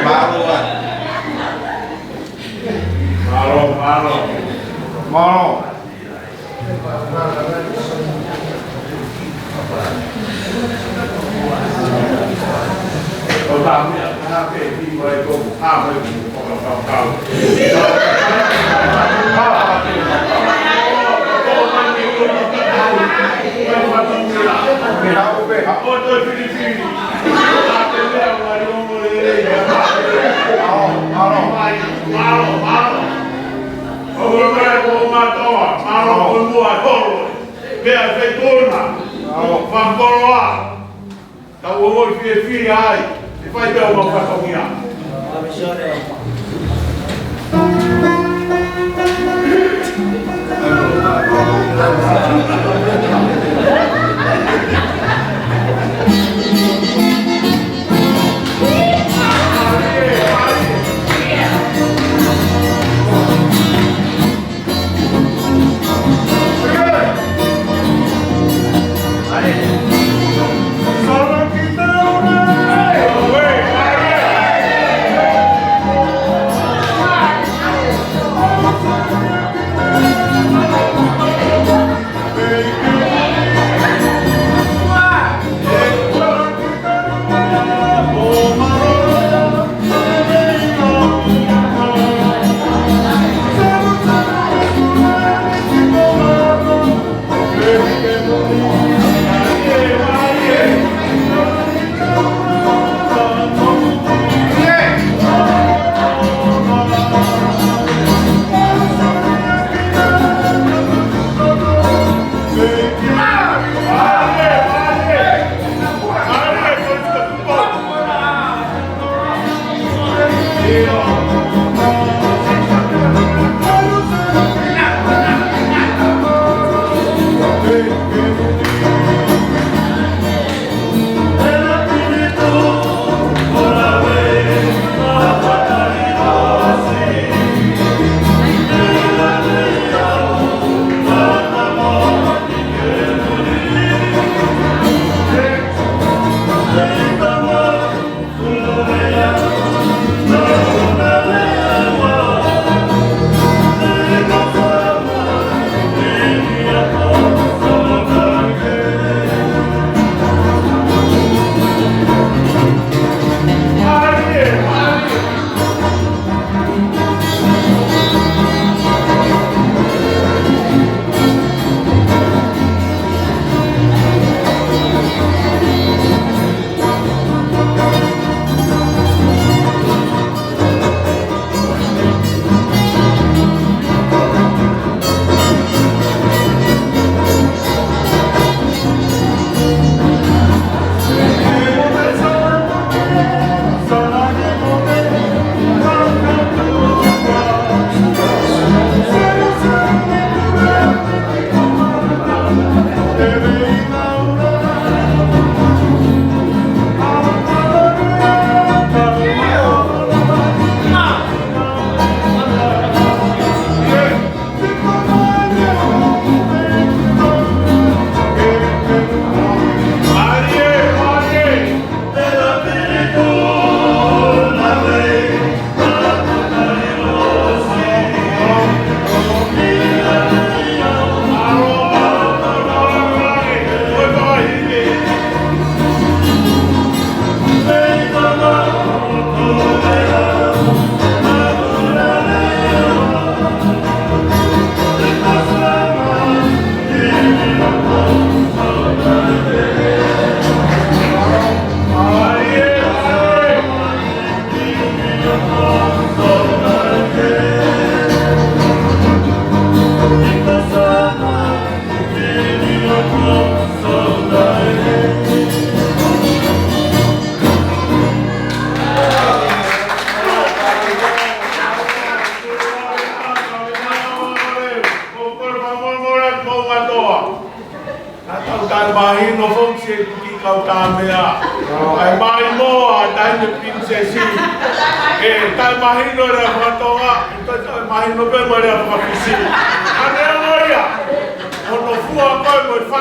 Mālō ā. Mālō, mālō. Mālō. Tau ongoʻi fiefia ai, ʻe fai pē ʻo mau fatongia. Naʻa tau taʻemahino foki ʻe he kau tāmeʻa. ʻAi mai mo a taʻe pilinisesi. ʻE taʻemahino e lea faka-Tonga, ʻe taʻemahino pē mo e lea faka-Fisi. ʻA e meʻa ko ia, hono fua ko ē mo e fa-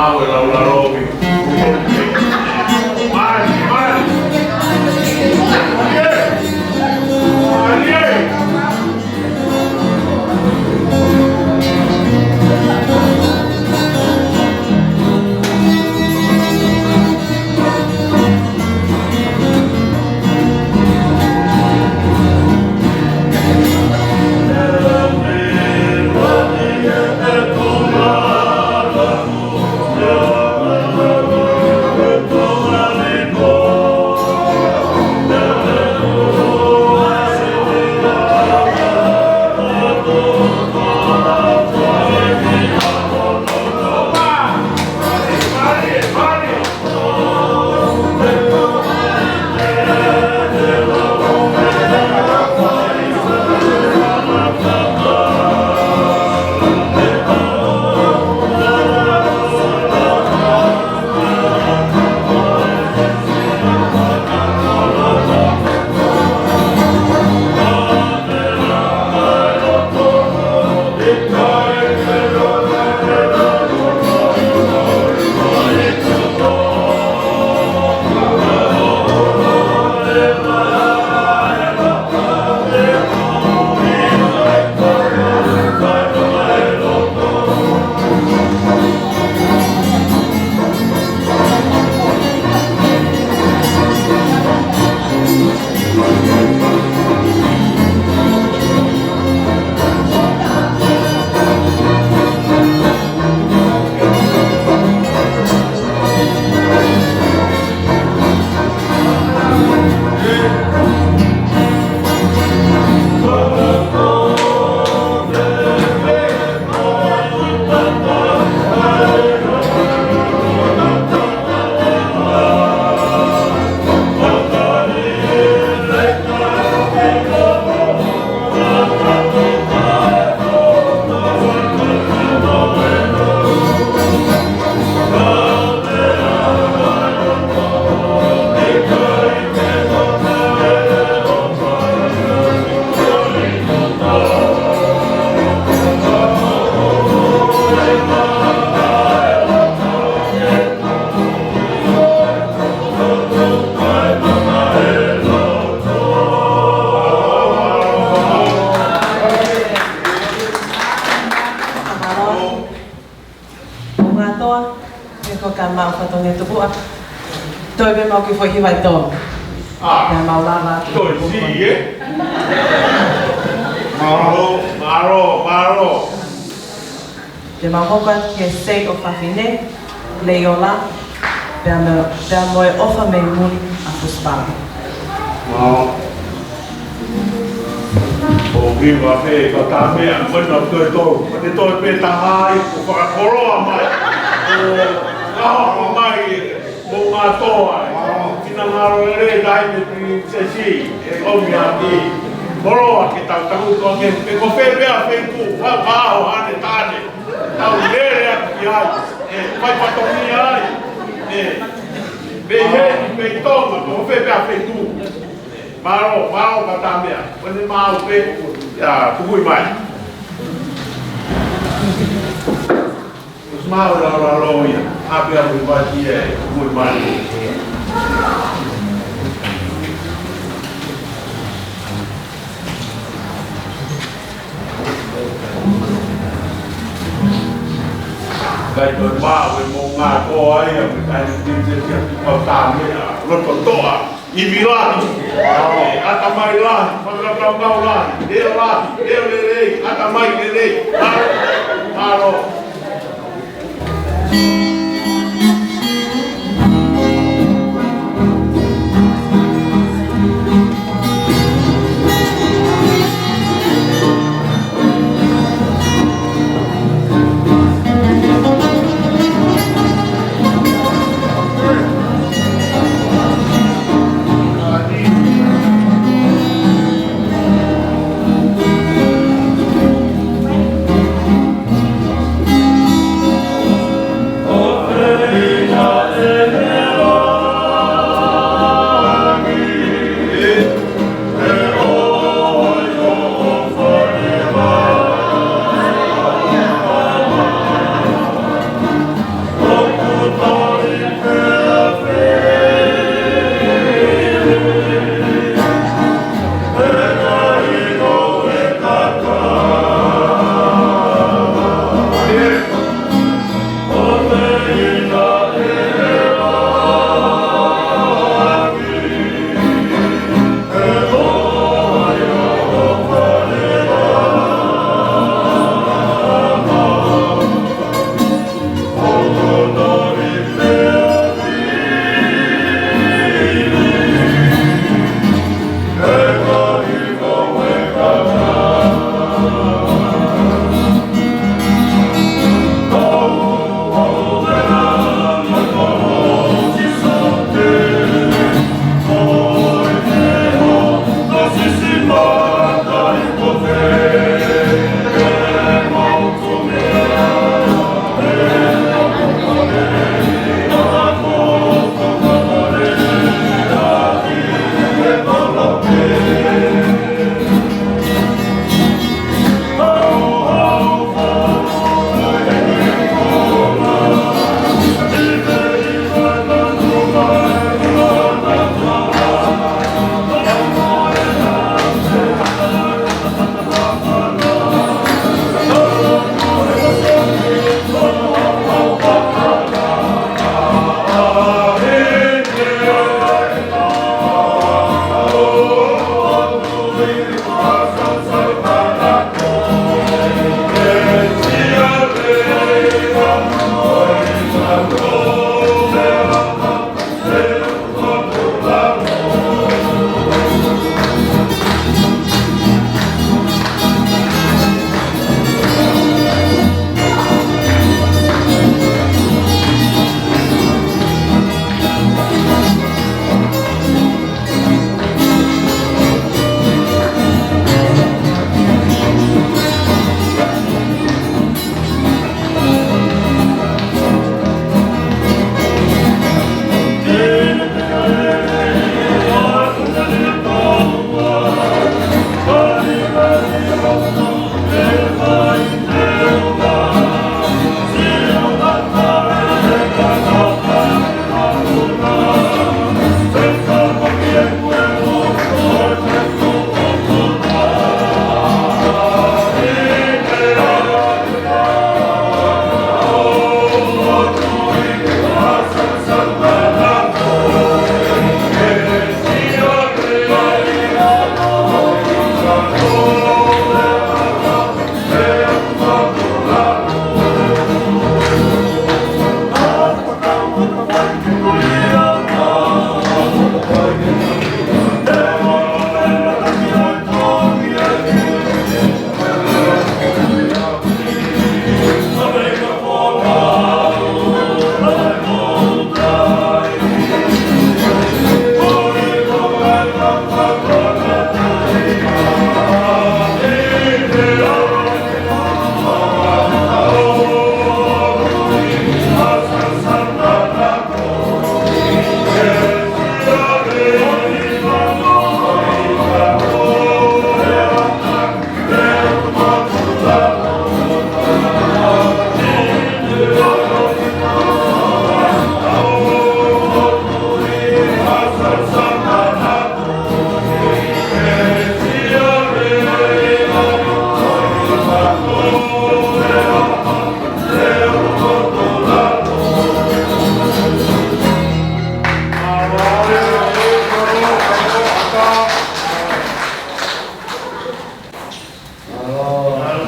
Awe lau lalo mi. Mali, mali. Mali, mali. Mālō. Mālō. Ko e ngaahi toa, ʻe ko ka mau fatongia tupuʻa. Toe pē mau ki he foʻi hiva ʻe tolu. ʻĀ. Pea mau lava atu. Toe si, ē? Mālō, mālō, mālō. Te mau hoko atu ki he Sei ʻo Fafine, Leiola, pea mo, pea mo e ʻOfa mei Muli ʻa Fusipala. Mālō. ʻOku hiva pē ka tā meʻa, ko ena toe tolu. Ko ena toe pē taha ai, ʻo fakakoloa mai. ʻO, ʻo, ʻo mai, ʻo ngā toa ai. Finangalo lelei tahi mei Pilinisesi, ʻe ʻomi ʻaki. Koloa ke tau tangutu ange, pe ko fē pē ʻa feituʻu, ʻa, ʻa, ʻo ane tane. Tau lele atu ki ai, ʻe, fai fatongia ai, ʻe, pehē ni, pē ʻi Tonga, pe ko fē pē ʻa feituʻu. Mālō, mālō ka tā meʻa. Ko ena mau pē, ia, tukui mai. Kuo ʻosi mau lau lalo ia, ʻa pē ʻa mui pati e, tukui mai. Kai toi mau e mo ngā toa ia, me kai ni tinte kia ki kau tā meʻa, loto toa, ivi lahi, ʻatamai lahi, fakakaukau lahi, lea lahi, lea lelei, ʻatamai lelei, mālō, mālō.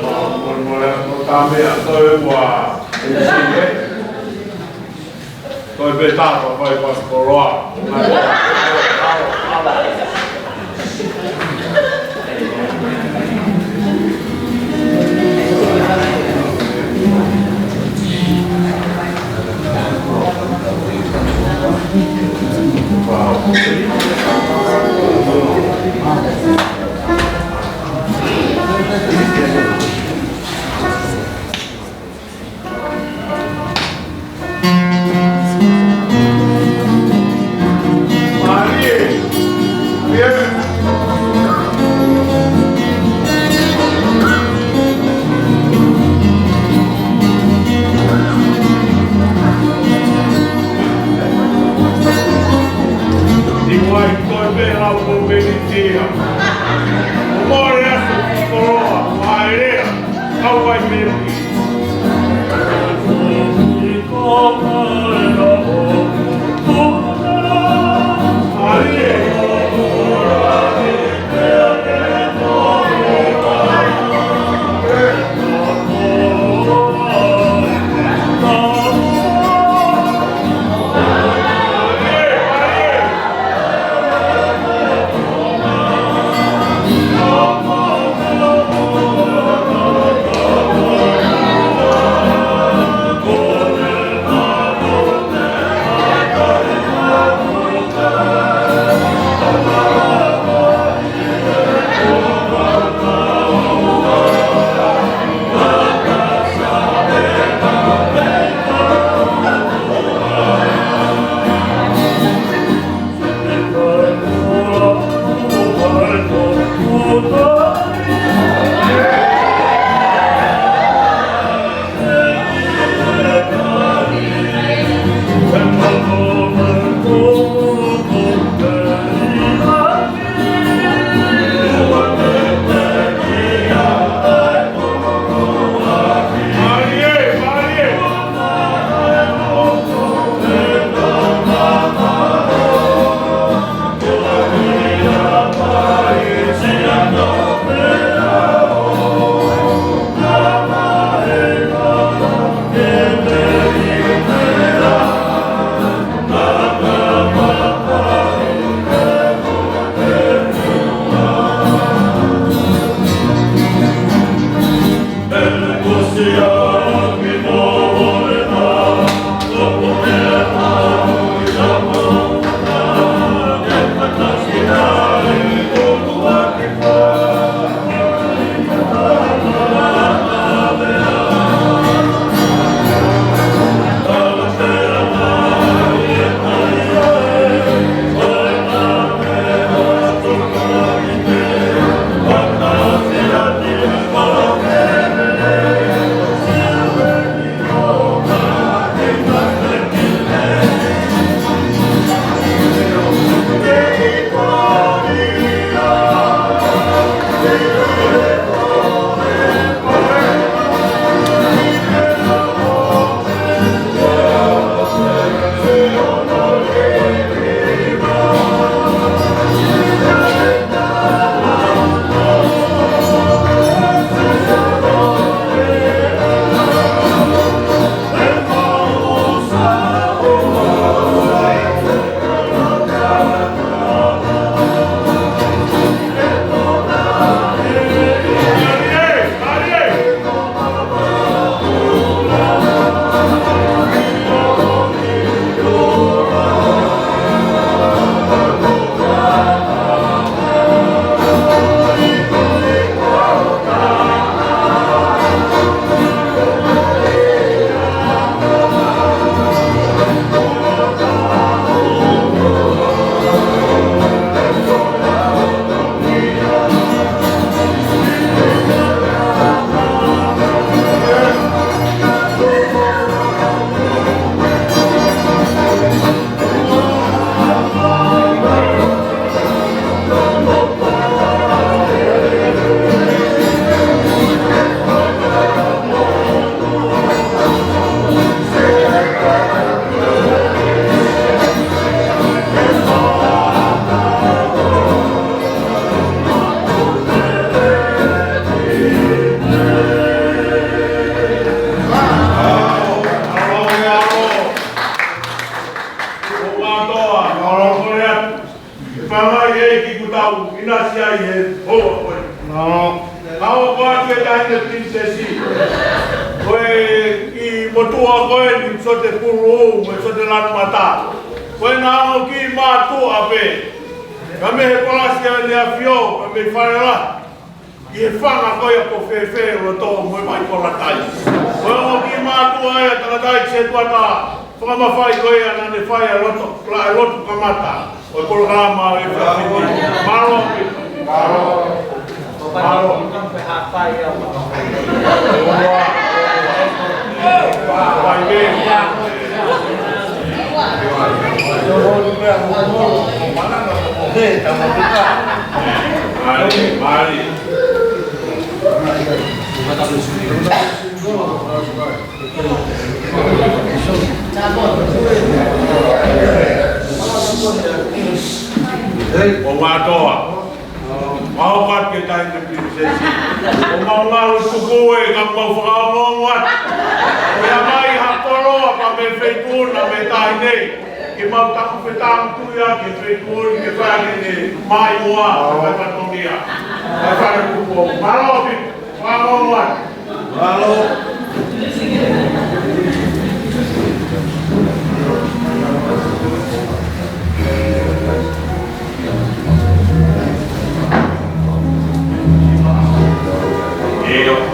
Molemole atu mo Tamea, toe ua. Toe pē tapa fai pasikoloa. Ikuai, toe pē lau ko menitia. Mole atu ki koloa, maelea, kau ai meni. Tuʻa ko eni, Sote Pulu, mo e Sote Lanumata. Ko ena ongo kiʻi mātuʻa pē. Ka mei he palasi ʻa ʻEne ʻAfio, ka mei Fale Lahi. ʻI he fanga ko ia ko Fēfē Loto mo e Maikolatai. Ko e ongo kiʻi mātuʻa ia, tangataʻeiki setuata fakamafai ko ia naʻa ne fai ʻa e lotu, la e lotu kamata ʻo e polokalama ʻo e efiafi ni. Mālō. Mālō. Mālō. Mālō. Mālō. ʻO mātoa. Mau ka ke tai te princess. ʻO mau ngalu tuku e ka mau fakaongoongo atu. ʻO ia mai ha koloa pea mei he feituʻu na mei tahi nei. Ke mau taku fetāngutuʻi ʻa e feituʻu ni ke fai ʻene maimoa, fai fatongia. Fai fai kupo. Mālō, mālō. Mālō. ʻIo.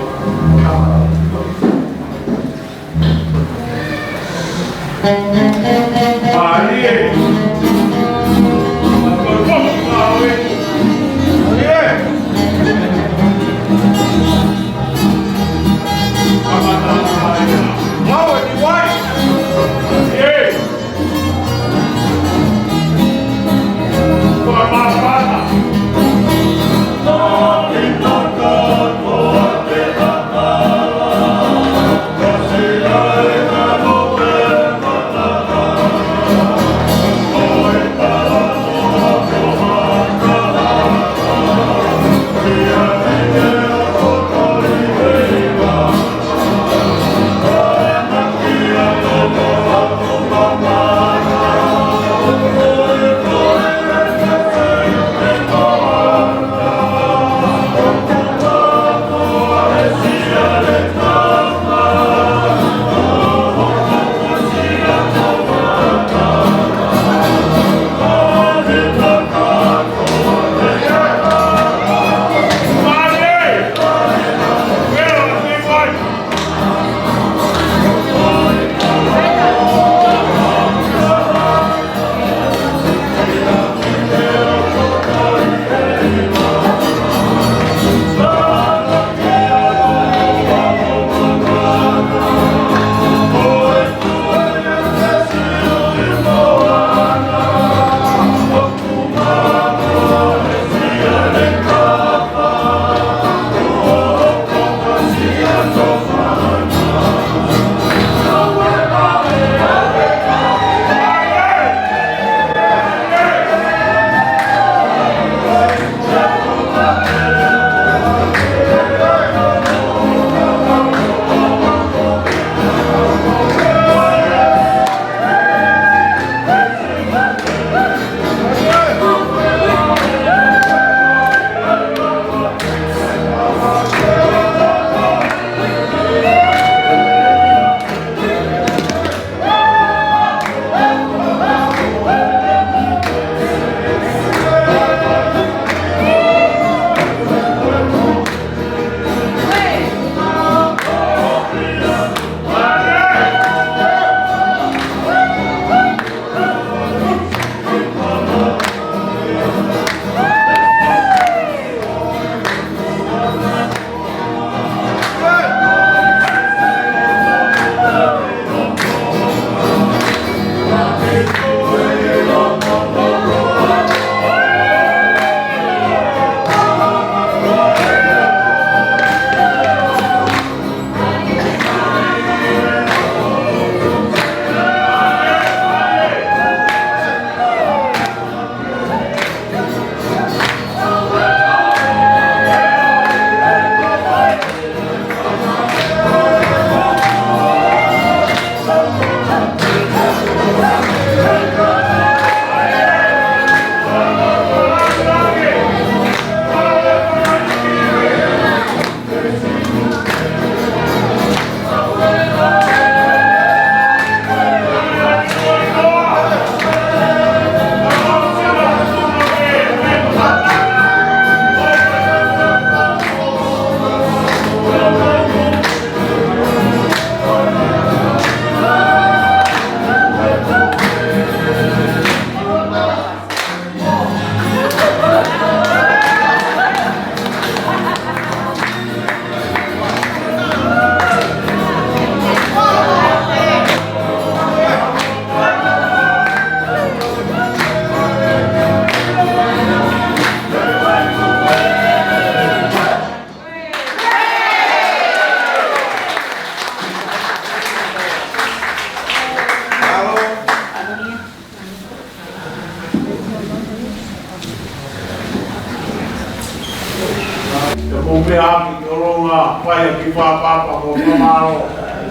Fai ki fāpapa mo fakamālō,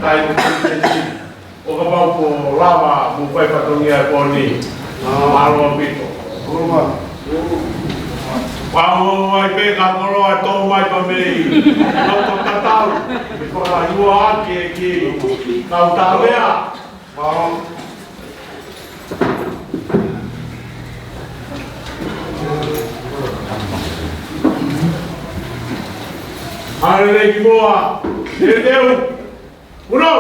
tai mo ki te ti. ʻO kapau kuo lava mo fai fatongia e pō ni. Mālō ʻaupito. Pau ai pē ka koloa tō mai pa mei. Loto tatau. Ko la yua ke ki. Kau tavea. Mālō. Hale ki mua. Te teu. Uno.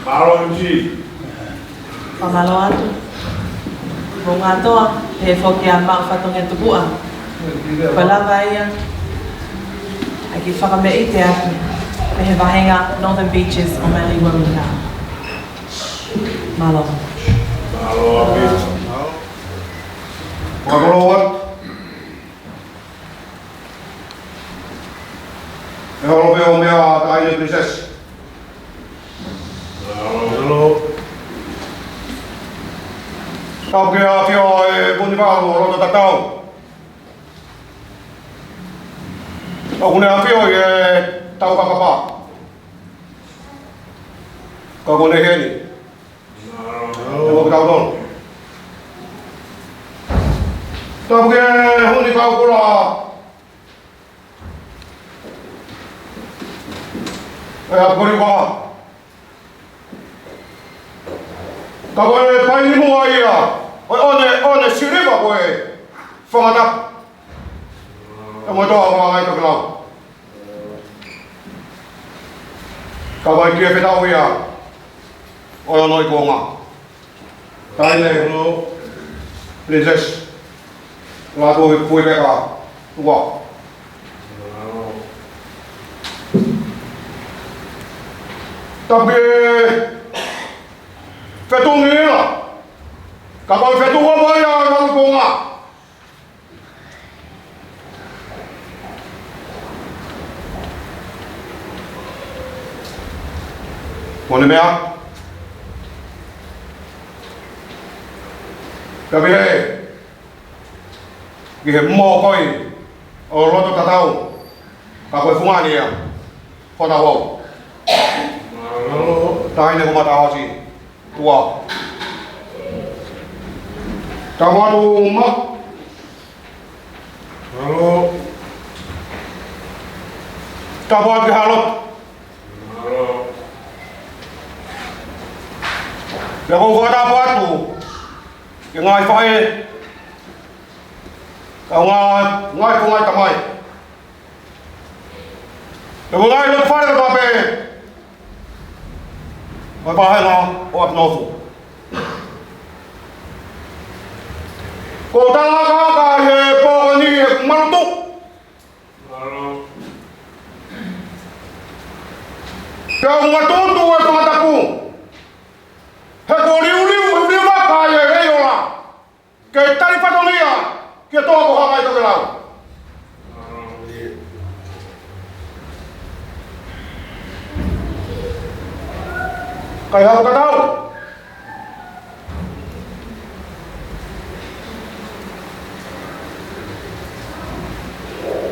Mālō M C. Fakamālō atu. Mo ngatoa, he foki a ma fatongia tupuʻa. Ko lava ia, ʻa ki fakameʻite atu, pe he vahenga Northern Beaches ʻo Maliwa Rika. Mālō. Mālō ʻaupito. Fakamālō atu. E holo pē ʻo meʻa ʻa Taʻahine Princess. Tapu ki he ʻAfio ʻa e Vunivalu ʻo Loto Tatau. ʻOku ne ʻafio ʻi he tau kakapa. Ka ko ne heni. Te mo kau lono. Tapu ki he Huni Kaukula. E a kori koa. Ka ko e pai ni mua ia. ʻO e ʻone, ʻone siliva ko e fanga tapu. E mo toa ko ngai tokelau. Ka ko e kia fetau ia. ʻO e ono i konga. Taʻahine, Princess. Latu i pui peka. Tua. Tapu ki he fetuʻu ni ia. Ka ko e fetuʻu ʻa mai ʻa e lau konga. Mo ne meʻa. Ka pehē, ki he mokoi ʻo Loto Tatau, ka ko e fungani ia, ko tau au. Taʻahine ko Matahosi. Tua. Tapu atu ma. Mālō. Tapu atu ki Halo. Mālō. Pea ʻoku ou fakatapu atu ki he ngaahi faʻē, ka ngaahi, ngaahi ko ngaahi tamai. Pea mo e ngaahi loto fale kotoa pē ʻo e vahenga ʻo ʻApinofo. Ko e tangata ka he pō ni he malutu. Pea ʻoku ngatutu e fanga tapu. He ko e liuliu, liuliu maka e leiola. Ke tali fatongia, ke tō ko hangai tokelau. Kai hau tatau.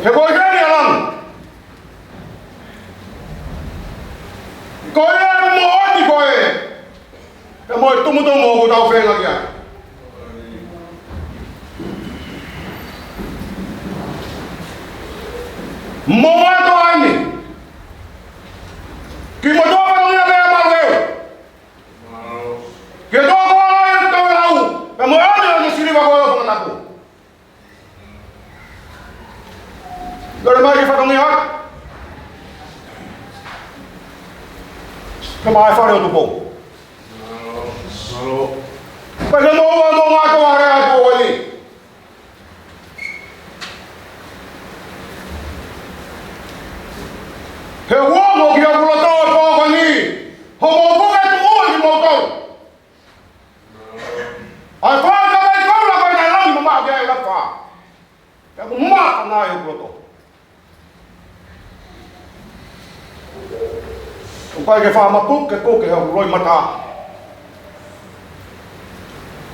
He ko e kani alang. Ko e anu mo ati ko e. Pea mo e tumutumu ʻoku tau feinga ki ai. Mo atu ai ni. Ki mo tō fatongia pea malu eu. Ke tō ko ai e tau lau. Pea mo e ʻane ʻo e siliva ko e fanganaku. Lele mai ki fatongia. Ka mai fale ʻo Tupou. Mālō. Pea ke mo ua mo ngā tō are ai pō ni. He uongo ki hoku loto e pō ko ni. Hoʻomou puke tuʻu ʻi moutolu. ʻA e fai ka mai kau la kai nai langi mamaʻo ki ai la fa. Pea ʻoku mamaʻo nai hoku loto. ʻOku ʻikai ke faʻa mapuke kuke hoku loi mata.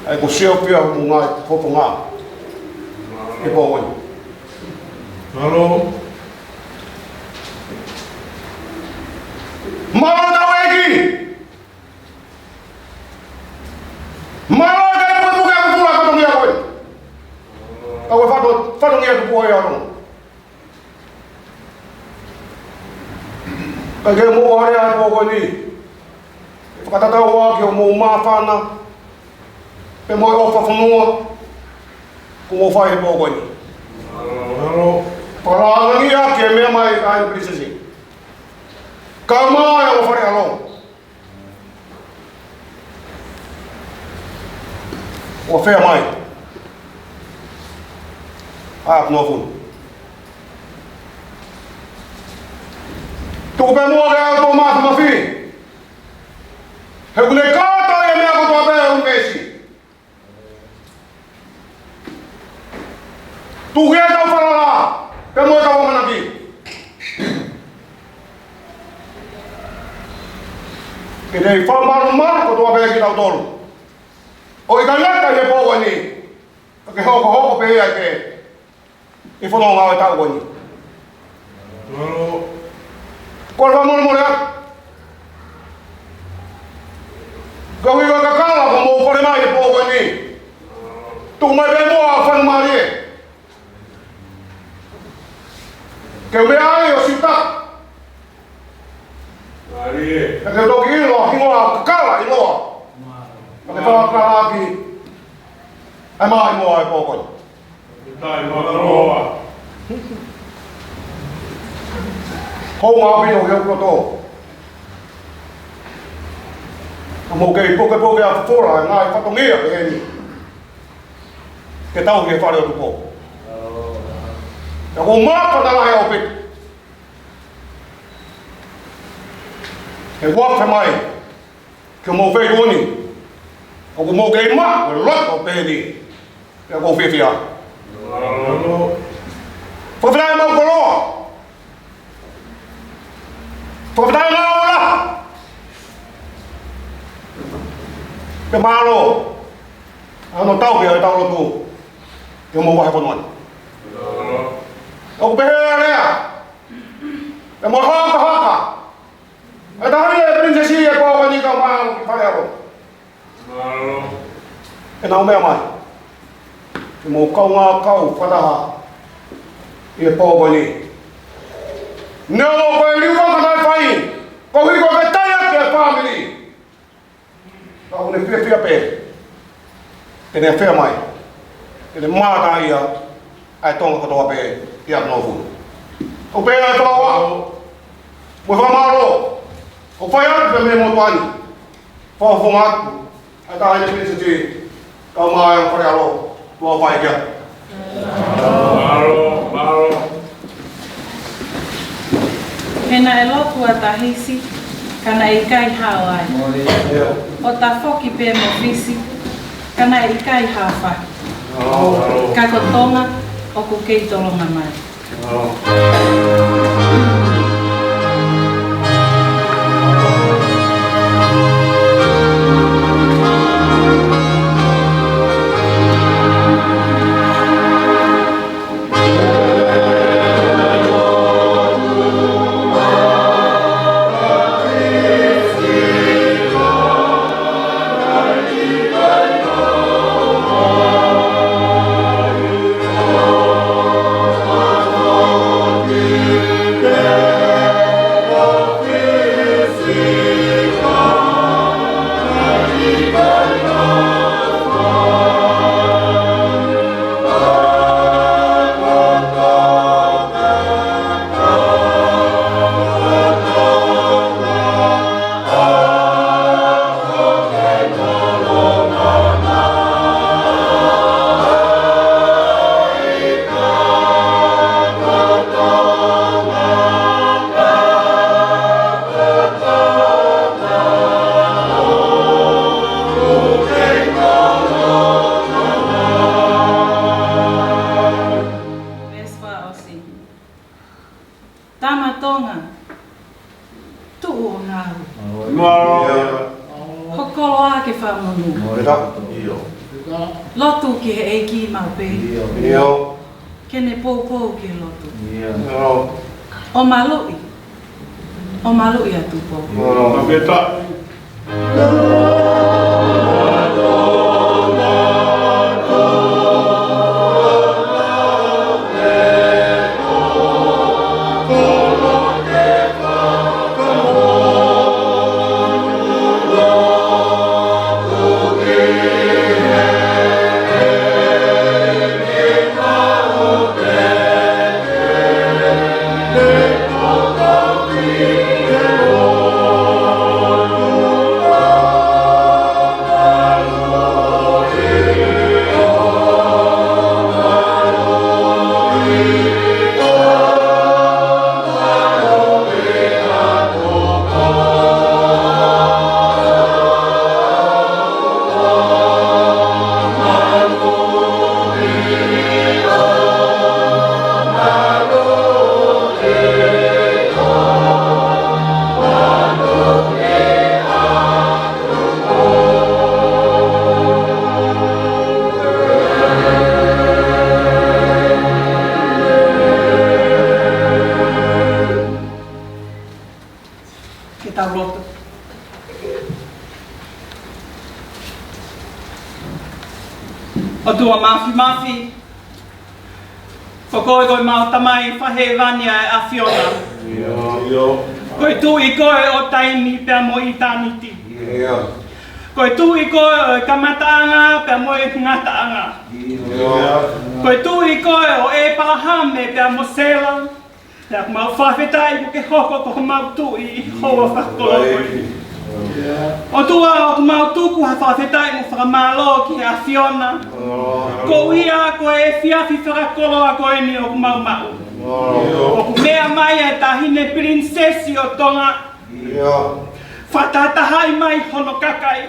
ʻA ia ko Siofia mo e ngaahi fofonga ʻi he pō ko eni. Mālō. Mālō ʻEiki. Mālō ʻEiki, pukepuke ʻa e kutula fatongia ko ē. Ka ko e fato-, fatongia tupu ai ʻa Tonga. Ka ke mou ʻalu ʻi he pō ko eni, ʻe fakatatau ʻaki hoʻomou māfana, pea mo e ʻofa fonua, kuo mou fai he pō ko eni. Mālō. Fakalāngilangi ʻaki e meʻa mai ʻa e Pilinisesi. Kae ʻumaʻā ʻa e Fale ʻAlo. ʻO fea mai ʻa e ʻApinolofu. Tuku pē muʻa ke ʻalu ʻo mafimafi. He ʻoku ne kātoi e meʻa kotoa pē ʻoku ne ʻi ai. Tuku ke tau falala, pea mo ʻetau ʻamanaki. Ke ne fakamalumalu kotoa pē kitautolu. ʻO ʻikai ngata ʻi he pō ko eni, ka ke hokohoko pē ia ke ʻi fononga ʻo e taʻu ko eni. Mālō. Kole fakamolemole atu. Ka ʻoku ʻi ai e kakala kuo mou kole mai he pō ko eni. Tuku mai pē muʻa ʻa e faingamālie ke u meʻa ai ʻo sita. Mālie. Ka ke toki ʻilo hingoa ʻo e kakala ʻiloa. Ka ke fakakakala ʻaki ʻa e maʻimoa ʻo e pō ko eni. Kai Makaroa. Hounga ʻaupito ki hoku loto. Ka mou kei pukepuke ʻa e fofonga, ngaahi fatongia pehē ni. Ke tau he Fale ʻo Tupou. Ka ʻoku ou māfana lahi ʻaupito he ʻoku ʻi ai e meʻa mai ki homou feituʻu ni, ʻoku mou kei maʻu e loto pehē ni. Pea ʻoku ou fiefia. Fakafetaʻi homau koloa. Fakafetaʻi homau ʻofa. Pea mālō ʻa hono tauhi ʻa ʻetau lotu ʻi homou vahefonua ni. ʻOku pehē ʻa e lea, pea mo e hokohoko ʻa e tangata ʻa e Pilinisesi ʻi he pō ko eni kae ʻumaʻā ʻa e Fale ʻAlo. Mālō. ʻEnau meʻa mai ke mou kaungā kau fakataha ʻi he pō ko eni. Neongo ko e liu ʻoku ne fai, koeʻuhi ko e vetaiaki ʻa e fāmili, ka ʻoku ne fiefia pē ke ne fai mai, ke ne mātā ia ʻa e Tonga kotoa pē ʻi ʻApinolofu. ʻOku pehē ʻa e fakamaau mo e fakamālō ʻoku fai atu pē mei he motuʻa ni. Fakafofonga atu ʻa e tangata ʻa e Pilinisesi kae ʻumaʻā ʻa e Fale ʻAlo. Tuʻa ʻofa ia. Mālō, mālō. He naʻe lotu ʻa Tahisi, ka naʻe ʻikai hao ai. ʻO tafoki pē mo Fisi, ka naʻe ʻikai hao fai. Ka ko Tonga ʻoku kei tolonga mai. Tama Tonga, tuʻu ʻo ngāue. Mālō. Ho koloa ke fakamonū. Mole ta. ʻIo. Lotu ki he ʻEiki maʻu pē. ʻIo. Ke ne poupou ki he lotu. ʻIo. ʻO maluʻi. ʻO maluʻi atu pō. ʻIo. Ke tau lotu. ʻOtua Māfimafi, ko koe ko ʻemau Tamai fakahēvani ʻa e ʻAfiona. ʻIo. Ko e Tuʻi koe ʻo taimi pea mo ʻitāniti. ʻIo. Ko e Tuʻi koe ʻo e kamataʻanga pea mo e ngataʻanga. ʻIo. Ko e Tuʻi koe ʻo ʻĒpalahame pea mo Sela. Pea ʻoku mau fakafetaʻi kuo ke hoko ko homau Tuʻi ʻi he houa fakakoloa ko eni. ʻOtua, ʻoku mau tuku ha fakafetaʻi mo fakamālō ki he ʻAfiona. Koeʻuhi ko e efiafi fakakoloa ko eni ʻoku mau maʻu. ʻOku meʻa mai ʻa e Taʻahine Pilinisesi ʻo Tonga. Fakatahatahaʻi mai hono kakai.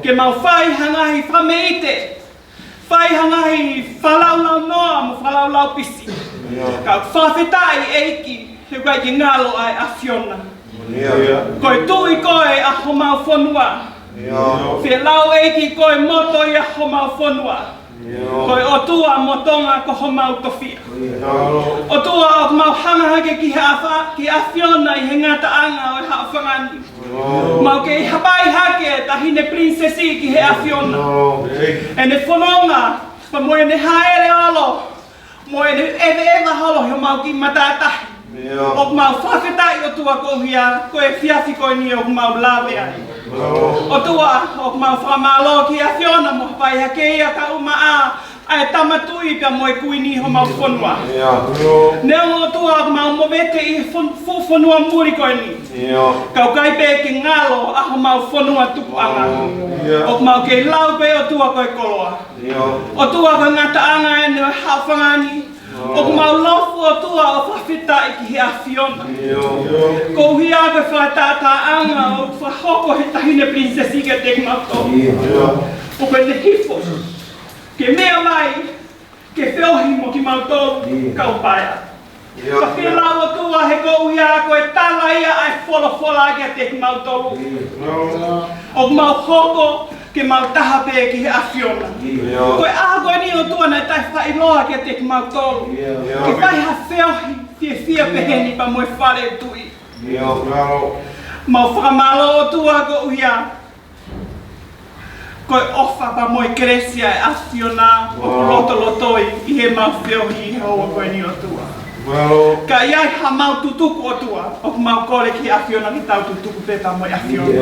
Ke mau fai ha ngaahi fakameʻite. Fai ha ngaahi fakalaulaunoa mo fakalaulaupisi. Ka fakafetaʻi ʻEiki, he ʻoku ʻikai ke ngalo ʻa e ʻAfiona. Ko e Tuʻi koe ʻa homau fonua. Fēlau ʻEiki ko e moto ia homau fonua. Ko e ʻOtua mo Tonga ko homau tofiʻa. ʻOtua ʻoku mau hanga hake ki he ʻafa, ki he ʻAfiona ʻi he ngataʻanga ʻo e haʻofanga ni. Mau kei hapai hake Taʻahine Pilinisesi ki he ʻAfiona. ʻEne fononga, pea mo ʻene hāʻele ʻo ʻalu, mo ʻene ʻeveʻeva ʻo ʻalu ʻi homau kiʻi matātahi. ʻOku mau fakafetaʻi ʻOtua koeʻuhi ko e efiafi ko eni ʻoku mau lave ai. ʻOtua, ʻoku mau fakamālō ki he ʻAfiona mo hapai hake ia kae ʻumaʻā ʻa e Tama Tuʻi pea mo e Kuini homau fonua. Neongo ʻOtua ʻoku mau movete ʻi he fon-, fuʻu fonua muli ko eni. Ka ʻoku ʻikai pē ke ngalo ʻa homau fonua tupuʻanga. ʻOku mau kei lau pē ʻOtua ko e koloa. ʻOtua ko e ngataʻanga eni ʻo e haʻofanga ni. ʻOku mau lotu ʻOtua ʻo fakafetaʻi ki he ʻAfiona. Koeʻuhi ko e fakatātāʻanga ʻoku fakahoko he Taʻahine Pilinisesi kiate kimautolu. ʻOku ne hifo ke meʻa mai, ke feohi mo kimautolu kau paea. Ka fēlau ʻOtua he koeʻuhi ko e tala ia ʻa e folofola kiate kimautolu. ʻOku mau hoko ke mau taha pē ki he ʻAfiona. Ko e ʻaho ko eni ʻOtua naʻe taʻefaʻailoa kiate kimautolu. Ke fai ha feohi fiefia peheni pea mo e fale tuʻi. Mau fakamālō ʻOtua koeʻuhi ko e ʻofa pea mo e kelesi ʻa e ʻAfiona ʻoku lotolotoi ʻi heʻemau feohi ʻi he houa ko eni ʻOtua. Ka ʻi ai haʻamau tutuku ʻOtua, ʻoku mau kole ki he ʻAfiona ke tau tutuku pē pea mo e ʻAfiona.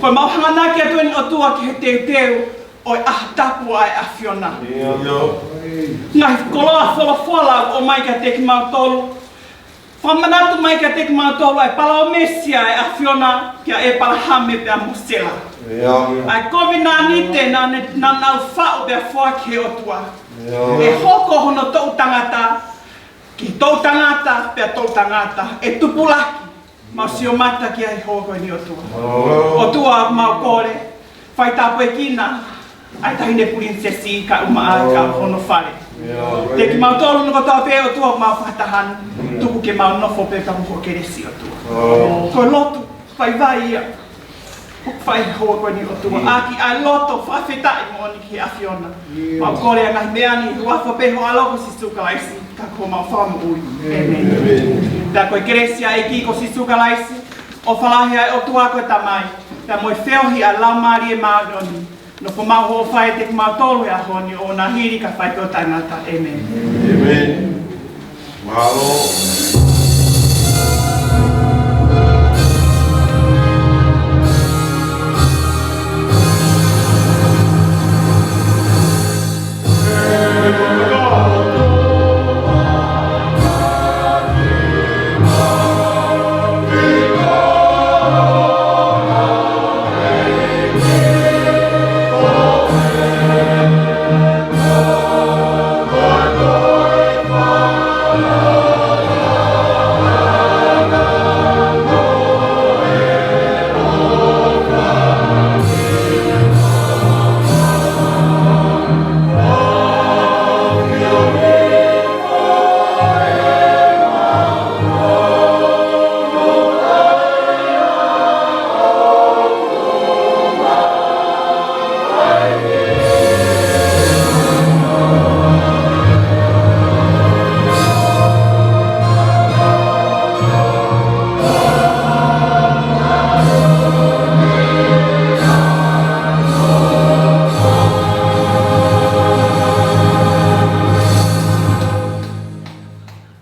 Ko ʻemau hanganaki atu eni ʻOtua ki he teuteu ʻo e ʻaho tapu ʻa e ʻAfiona. Ngaahi koloa folofola ʻoku ʻomai kiate kimautolu. Fakamanatu mai kiate kimautolu ʻa e palōmesi ʻa e ʻAfiona kia ʻĒpalahame pea mo Sela. ʻA e kovinānite naʻa ne, naʻa nau faʻu pea foaki he ʻOtua. ʻE hoko hono toʻu tangata, ki toʻu tangata, pea toʻu tangata. ʻE tupulaki, mau sio mata ki ai he houa ko eni ʻOtua. ʻOtua mau kole, fai tāpuekina ʻa e Taʻahine Pilinisesi kae ʻumaʻā ʻa hono fale. Kiate kimautolu kotoa pē ʻOtua mau fakataha ni, tuku ke mau nofo pē pea mo hoʻo kelesi ʻOtua. Ko e lotu vaivai ia. Hoku faʻahinga ko eni ʻOtua, ʻaki ʻa e loto fakafetaʻi moʻoni ki he ʻAfiona. Mau kole ʻa e ngaahi meʻa ni ʻi he huafa pē ho ʻAlo ko Sīsū Kalaisi, ka ko homau Fakamoʻui. ʻĒmeni. Pea ko e kelesi ʻa e ʻEiki ko Sīsū Kalaisi, ʻofa lahi ʻa e ʻOtua ko e Tamai, pea mo e feohi ʻa e Laumālie Māʻoniʻoni, nofomaʻu ʻo fai ʻiate kimautolu he ʻaho ni ʻo na hili ka fai ko taʻengata. ʻĒmeni. ʻĒmeni. Mālō.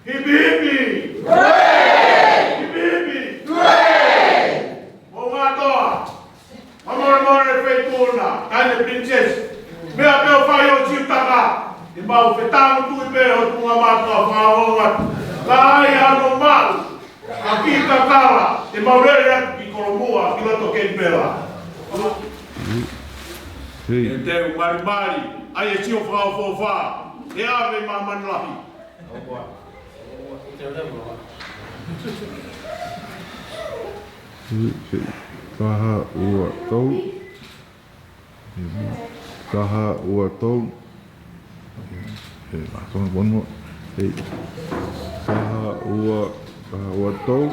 Hipi hipi! Hipi hipi! Moʻunga Toa! Fakamolemole Feituʻuna, Taʻahine Pilinisesi. Meʻa pē ʻoku fai ʻo Siutaka, ʻi heʻemau fetāngutuʻi pē ʻo e tuʻunga mātuʻa fakaongo atu. Ka ai hano maʻu ʻa e kiʻi kakala, te mau lele atu ki Kolomuʻa, ki loto Kenipela. Hei. ʻE teu malimali, ʻai e sio fakaʻofoʻofa, ʻe ʻave māmani lahi. Hei, hei. Taha, ua, tolu. Taha, ua, tolu. Hei, mā, tonu, tonu. Hei. Taha, ua, taha, ua, tolu.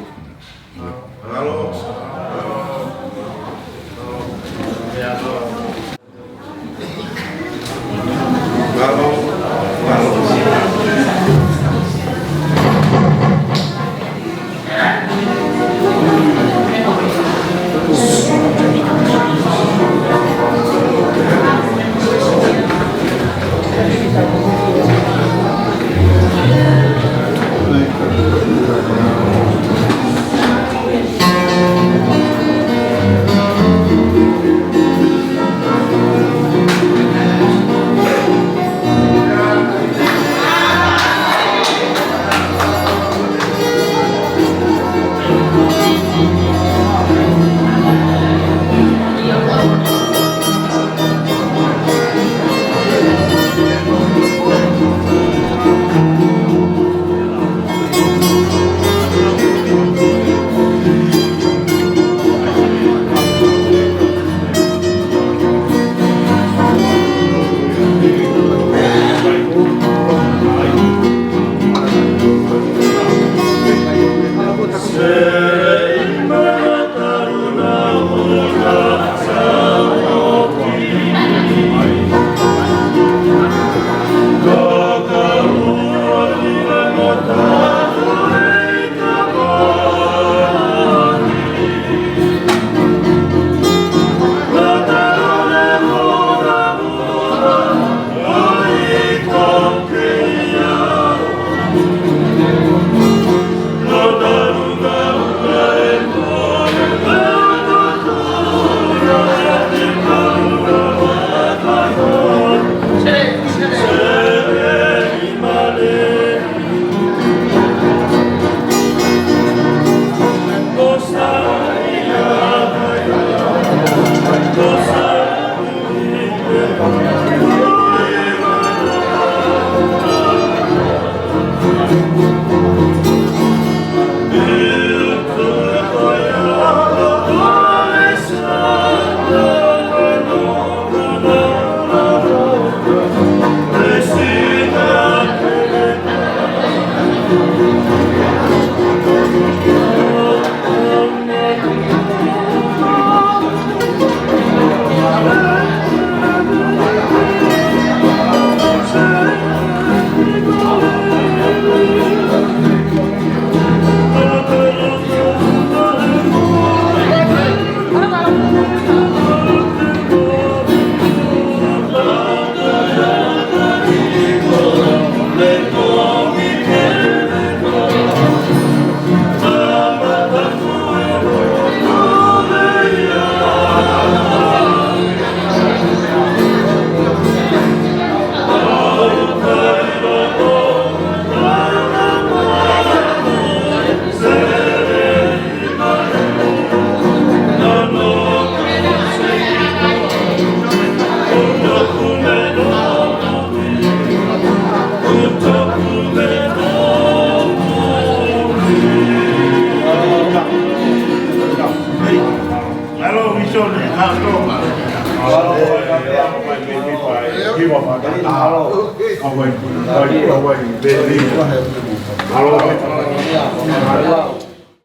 Mālō.